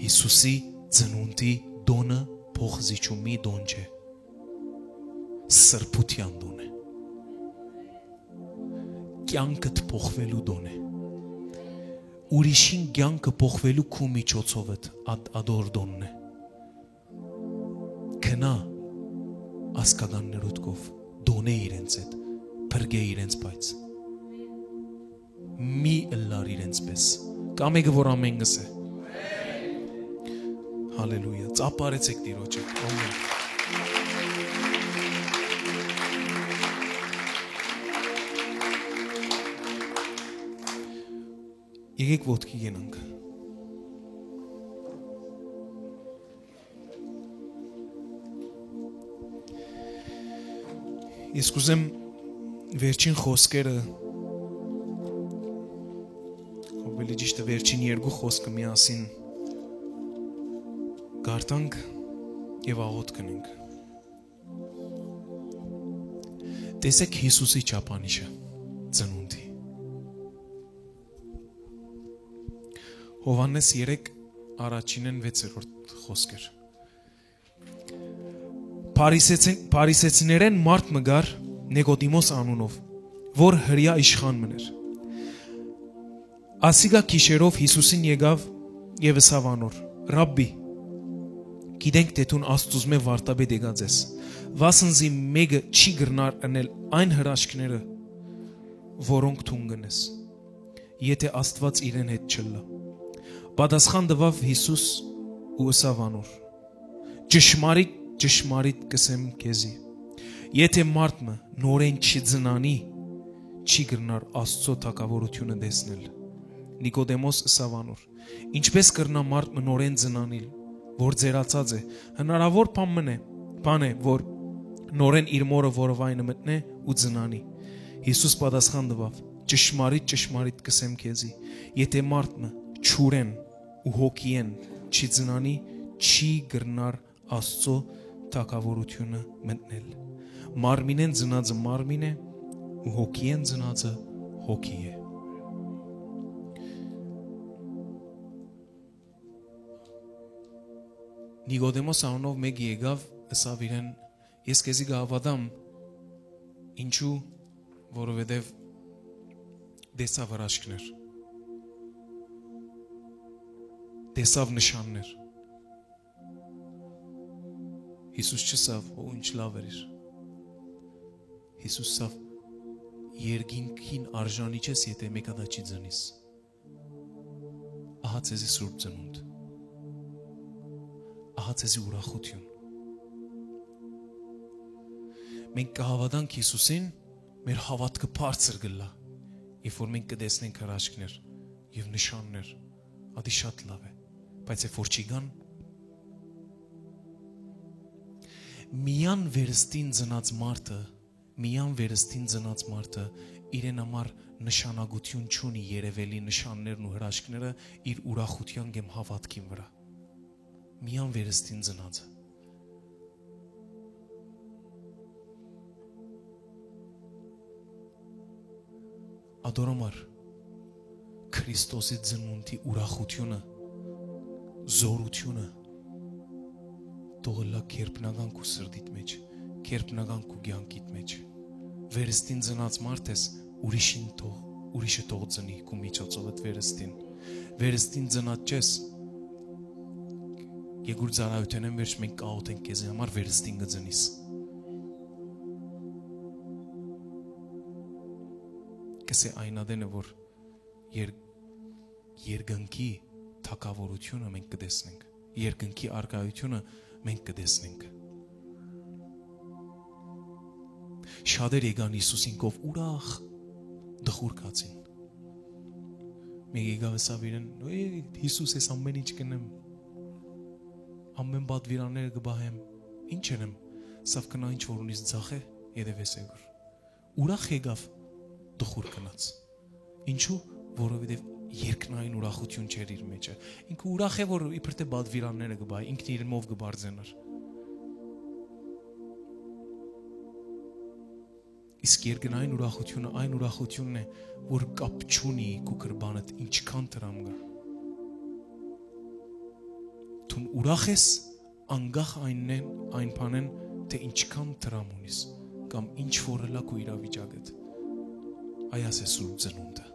Յիսուսի ծնունդի տօնը փոխզիջումի տօն չէ, սրբութեան տօն է, կեանքդ փոխուելու տօն է, ուրիշին կեանքը փոխուելու քու միջոցովդ ատ-, ատոր տօնն է։ գնա ազգականներուդ կով, տօնէ իրենց հետ, փրկէ իրենց, բայց մի ըլլար իրենց պէս։ Կա մէկը, որ ամէն կ'ըսէ։ Հալելույա։ Ծափարեցէք Տիրոջը։ Ամէն։ Եկեք ոտքի գնանք։ Ես կ'ուզեմ վերջին խօսքերը, ավելի ճիշդը, վերջին երկու խօսքը միասին կարդանք եւ աղօթք կ'ընենք։ Տեսեք Յիսուսի չափանիշը ծնունդի։ Յովհաննէս երեք, առաջինէն վեցերորդ խօսքեր։ Փարիսեցին-, փարիսեցիներէն մարդ մը կար, Նիկոդիմոս անունով, որ Հրեայ իշխան մըն էր։ Ասիկա գիշերով Յիսուսին եկաւ եւ ըսաւ անոր. «Ռաբբի, գիտենք թէ դուն Աստուծմէ վարդապետ եկած ես, վասն զի մէկը չի կրնար ընել այն հրաշքները, որոնք դուն կ'ընես, եթէ Աստուած իրեն հետ չըլլայ»։ Պատասխան տուաւ Յիսուս ու ըսաւ անոր. «Ճշմարիտ, ճշմարիտ կ'ըսեմ քեզի, եթէ մարդ մը նորէն չծնանի, չի կրնար Աստուծոյ թագաւորութիւնը տեսնել»։ Նիկոդեմոս ըսաւ անոր. «Ինչպէ՞ս կրնայ մարդ մը նորէն ծնանիլ, որ ծերացած է։ Հնարաւոր բան մըն է, բան է, որ նորէն իր մօրը որովայնը մտնէ ու ծնանի»։ Յիսուս պատասխան տուաւ. «Ճշմարիտ, ճշմարիտ կ'ըսեմ քեզի, եթէ մարդ մը ջուրէն ու հոգիէն չծնանի, չի կրնար Աստուծոյ թագաւորութիւնը մտնել։ Մարմինէն ծնածը մարմին է ու հոգիէն ծնածը հոգի է»։ Նիկոդեմոս անունով մէկը եկաւ, ըսաւ իրեն. «Ես քեզի կը հաւատամ, ինչու, որովհետեւ տեսաւ հրաշքներ, տեսաւ նշաններ»։ Յիսուս չըսաւ. «Ո, ինչ լաւ էր»։ Յիսուս ըսաւ. «Երկինքին արժանի չես, եթէ մէկ հատա չի ծնիս»։ Ահա ձեզի սուրբ ծնունդ։ Ահա ձեզի ուրախութիւն։ Մենք կը հաւատանք Յիսուսին, մեր հաւատքը բարձր կ'ըլլայ, երբ որ մենք կը տեսնենք հրաշքներ եւ նշաններ, ատի շատ լաւ է, բայց երբ որ չի գան, միան վերստին ծնած մարդը, միան վերստին ծնած մարդը իրեն համար նշանակութիւն չունի երեւելի նշաններն ու հրաշքները իր ուրախութեան կամ հաւատքին վրայ։ Միան վերստին ծնածը։ Ատոր համար Քրիստոսի ծնունդի ուրախութիւնը, զօրութիւնը թող ըլլայ գերբնական քու սրտիդ մէջ, գերբնական քու կեանքիդ մէջ։ Վերստին ծնած մարդ ես, ուրիշին թող, ուրիշը թող ծնի քու միջոցովդ վերստին։ Վերստին ծնած չես, երկուր ծառայութենէն վերջ մենք կաղօթենք քեզի համար, վերստին կը ծնիս։ Կսէ այն ատենը, որ եր-, երկնքի թագաւորութիւնը մենք կը տեսնենք, երկնքի առկայութիւնը մենք կը տեսնենք։ Շատեր եկան Յիսուսին կով ուրախ, դխուր գացին։ Մէկ եկաւ ըսաւ իրեն. «Ե, Յիսուս, ես ամեն ինչ կ'ընեմ, ամեն պատվիրանները կը պահեմ, ինչ ընեմ»։ Սա գնա ինչ որ ունիս, ծախէ, երեւես եկուր։ Ուրախ եկաւ, դխուր գնաց։ Ինչու՞, որովհետեւ երկնային ուրախութիւն չէր իր մէջը։ Ինքը ուրախ է, որ իբր թէ պատվիրանները կը պահի, ինքն իրենով կը բարձենար։ Իսկ երկնային ուրախութիւնը այն ուրախութիւնն է, որ կապ չունի քու կրբանդ, ինչքան դրամ կայ։ Դուն ուրախ ես, անկախ այննէն, այն բանէն, թէ ինչքան դրամ ունիս, կամ ինչ որ ըլլայ քու իրավիճակդ։ Այ ասե սուրբ ծնունդը,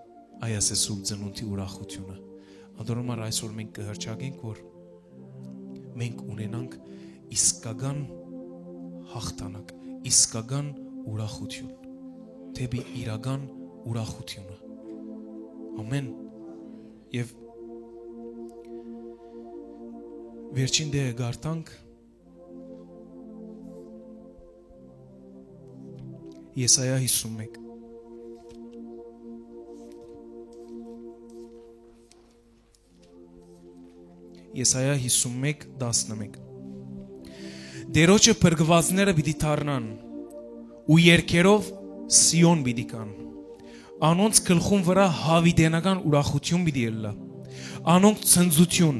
այ ասե սուրբ ծնունդի ուրախութիւնը։ Ատոր համար այսօր մենք կը հռչակենք, որ մենք ունենանք իսկական հաղթանակ, իսկական ուրախութիւն, դէպի իրական ուրախութիւնը։ Ամեն։ Եւ վերջին դերը կարդանք, Եսայա հիսուն մէկ։ Եսայա հիսուն մէկ, տասնմէկ։ Տիրոջը փրկուածները պիտի դառնան ու երգերով Սիոն պիտի գան։ Անոնց գլխուն վրայ յաւիտենական ուրախութիւն պիտի ըլլայ։ Անոնք ցնծութիւն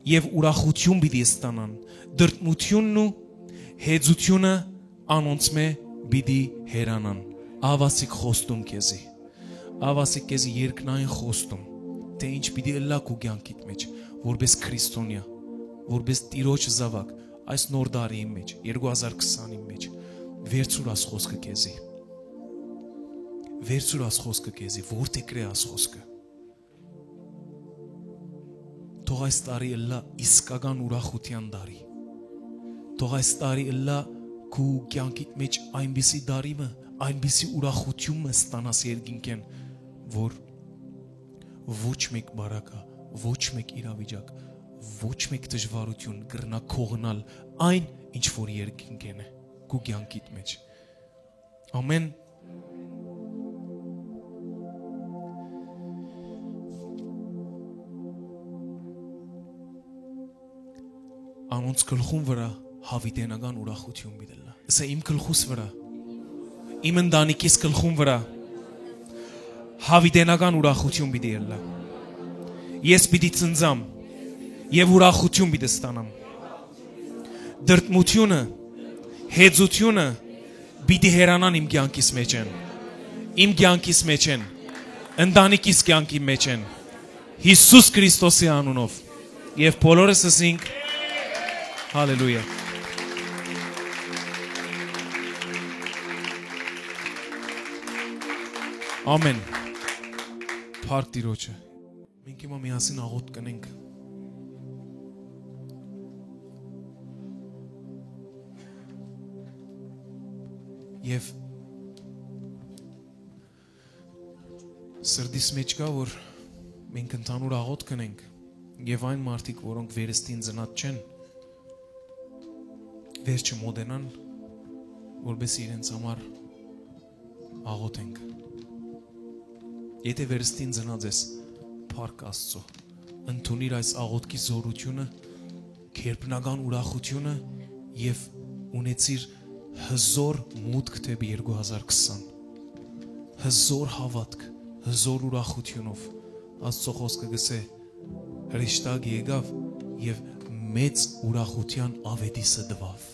եւ ուրախութիւն պիտի ստանան, տրտմութիւնն ու հեծութիւնը անոնցմէ պիտի հեռանան։ Ահա ասիկա խոստում քեզի։ Ահա ասիկա քեզի երկնային խոստում, թէ ինչ պիտի ըլլայ քու կեանքիդ մէջ, որպէս քրիստոնեայ, որպէս Տիրոջ զաւակ, այս նոր տարիին մէջ, երկու հազար քսանին մէջ, վերցուր աս խօսքը քեզի։ Վերցուր աս խօսքը քեզի, որդեգրէ աս խօսքը։ Թող այս տարի ըլլայ իսկական ուրախութեան տարի։ Թող այս տարի ըլլայ քու կեանքիդ մէջ այնպիսի տարի մը, այնպիսի ուրախութիւն մը ստանաս երկինքէն, որ ոչ մէկ բարակայ, ոչ մէկ իրավիճակ, ոչ մէկ դժուարութիւն կրնայ կողնալ այն, ինչ որ երկինքէն է, քու կեանքիդ մէջ։ Ամեն։ Անոնց գլխուն վրայ յաւիտենական ուրախութիւն պիտի ըլլայ։ Ասա, իմ գլխուս վրայ, իմ ընտանիքիս գլխուն վրայ յաւիտենական ուրախութիւն պիտի ըլլայ։ Ես պիտի ցնծամ եւ ուրախութիւն պիտի ստանամ։ Տրտմութիւնը, հեծութիւնը պիտի հեռանան իմ կեանքիս մէջէն, իմ կեանքիս մէջէն, ընտանիքիս կեանքի մէջէն, Յիսուս Քրիստոսի անունով։ Եւ բոլորս ըսինք. Հալելույա։ Ամեն։ Փառք Տիրոջը։ Մենք հիմա միասին աղօթք կ'ընենք։ Եւ սրտիս մէջ կայ, որ մենք ընդհանուր աղօթք կ'ընենք, եւ այն մարդիկ, որոնք վերստին ծնած չեն, վերջը մօտենան, որպէս իրենց համար աղօթենք։ Եթէ վերստին ծնած ես, փառք Աստծո, ընդունիր այս աղօթքի զօրութիւնը, գերբնական ուրախութիւնը եւ ունեցիր հզօր մուտք դէպի երկու հազար քսան։ Հզօր հաւատք, հզօր ուրախութիւնով։ Աստծո խօսքը կ'ըսէ. հրեշտակ եկաւ եւ մեծ ուրախութեան աւետիսը տուաւ։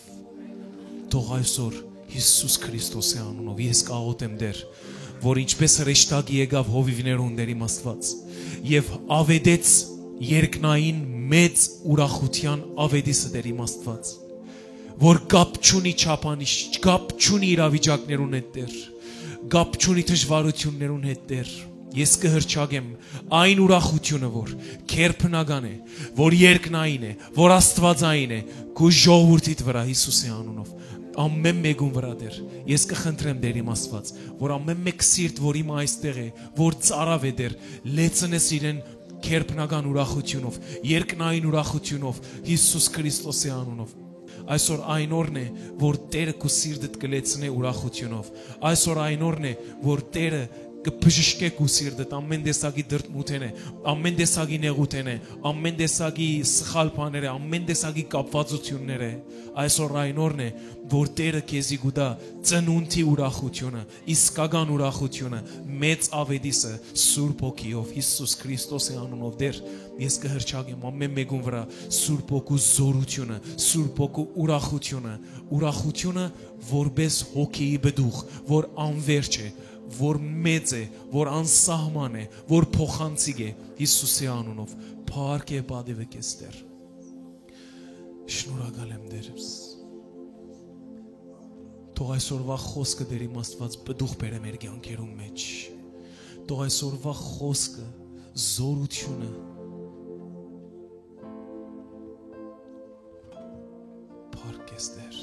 Թող այսօր Յիսուս Քրիստոսի անունով ես կ'աղօթեմ, Տէր, որ ինչպէս հրեշտակ եկաւ հովիւներուն, Տէր իմ Աստուած, եւ աւետեց երկնային մեծ ուրախութեան աւետիսը, Տէր իմ Աստուած, որ կապ չունի չափանիշ, կապ չունի իրավիճակներուն հետ, Տէր, կապ չունի դժուարութիւններուն հետ, Տէր։ Ես կը հռչակեմ այն ուրախութիւնը, որ գերբնական է, որ երկնային է, որ աստուածային է, քու ժողովուրդիդ վրայ Յիսուսի անունով, ամեն մէկուն վրայ, Տէր, ես կը խնդրեմ, Տէր իմ Աստուած, որ ամեն մէկ սիրտ, որ հիմա այստեղ է, որ ծարաւ է, Տէր, լեցնես իրեն գերբնական ուրախութիւնով, երկնային ուրախութիւնով, Յիսուս Քրիստոսի անունով։ Այսօր այն օրն է, որ Տէրը քու սիրտդ կը լեցնէ ուրախութիւնով։ Այսօր այն օրն է, որ Տէրը կը բժշկէ քու սիրտդ ամեն տեսակի դրդմութենէ, ամեն տեսակի նեղութենէ, ամեն տեսակի սխալ բաներէ, ամեն տեսակի կապվածութիւններէ։ Այսօր այն օրն է, որ Տէրը քեզի կու տայ ծնունդի ուրախութիւնը, իսկական ուրախութիւնը, մեծ աւետիսը Սուրբ Հոգիով, Յիսուս Քրիստոսի անունով, Տէր, ես կը հռչակեմ ամեն մէկուն վրայ Սուրբ Հոգու զօրութիւնը, Սուրբ Հոգու ուրախութիւնը, ուրախութիւնը որպէս հոգիի պտուղ, որ անվերջ է, որ մեծ է, որ անսահման է, որ փոխանցիկ է Յիսուսի անունով։ Փառք եւ պատիվ քեզ, Տէր։ Շնորհակալ եմ, Տէրս։ Թող այսօրվա խօսքը, Տէր իմ Աստուած, պտուղ բերէ մեր կեանքերուն մէջ։ Թող այսօրվա խօսքը, զօրութիւնը, փառք քեզ, Տէր։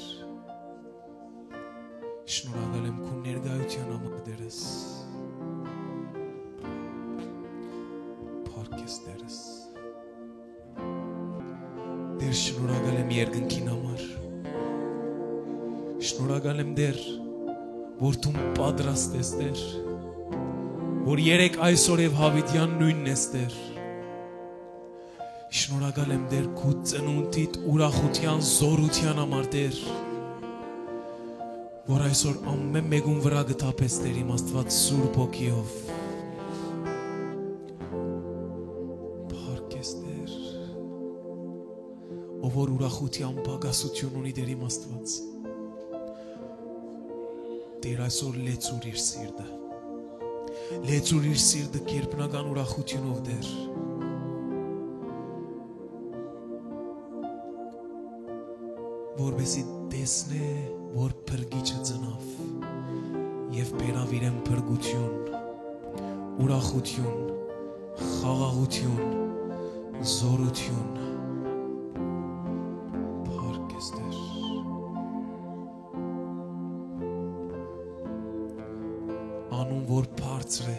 Տերս։ Տեր, շնորհակալ եմ երկնքին համար։ Շնորհակալ եմ, Տեր, որ դուն պատրաստ ես, Տեր, որ երեկ, այսօր եւ յաւիտեան նոյնն ես, Տեր։ Շնորհակալ եմ, Տեր, քու ծնունդիդ ուրախութեան, զօրութեան համար, Տեր, որ այսօր ամէն մէկուն վրայ կը թափես, Տեր իմ Աստուած, Սուրբ Հոգիով։ Փառք ես, Տեր, ով որ ուրախութեան պակասութիւն ունի, Տեր իմ Աստուած, Տեր, այսօր լեցուր իր սիրտը։ Լեցուր իր սիրտը գերբնական ուրախութիւնով, Տեր, որպեսզի տեսնէ, որ փրկիչը ծնաւ եւ բերաւ իրեն փրկութիւն, ուրախութիւն, խաղաղութիւն, զօրութիւն։ Փառք ես, Տեր։ Անուն որ բարձր է,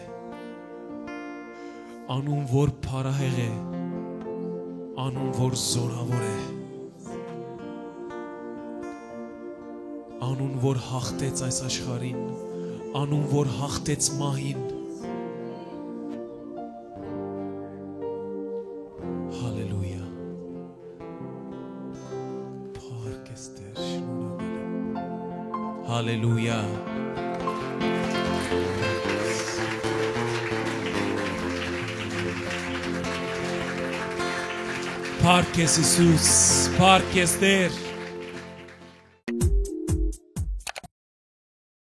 անուն որ փառահեղ է, անուն որ զօրաւոր է, անուն որ յաղթեց այս աշխարհին, անուն որ յաղթեց մահին։ Հալելույա։ Փառք ես, Տեր, շնորհակալ եմ։ Հալելույա։ Փառք ես, Յիսուս, փառք ես, Տեր։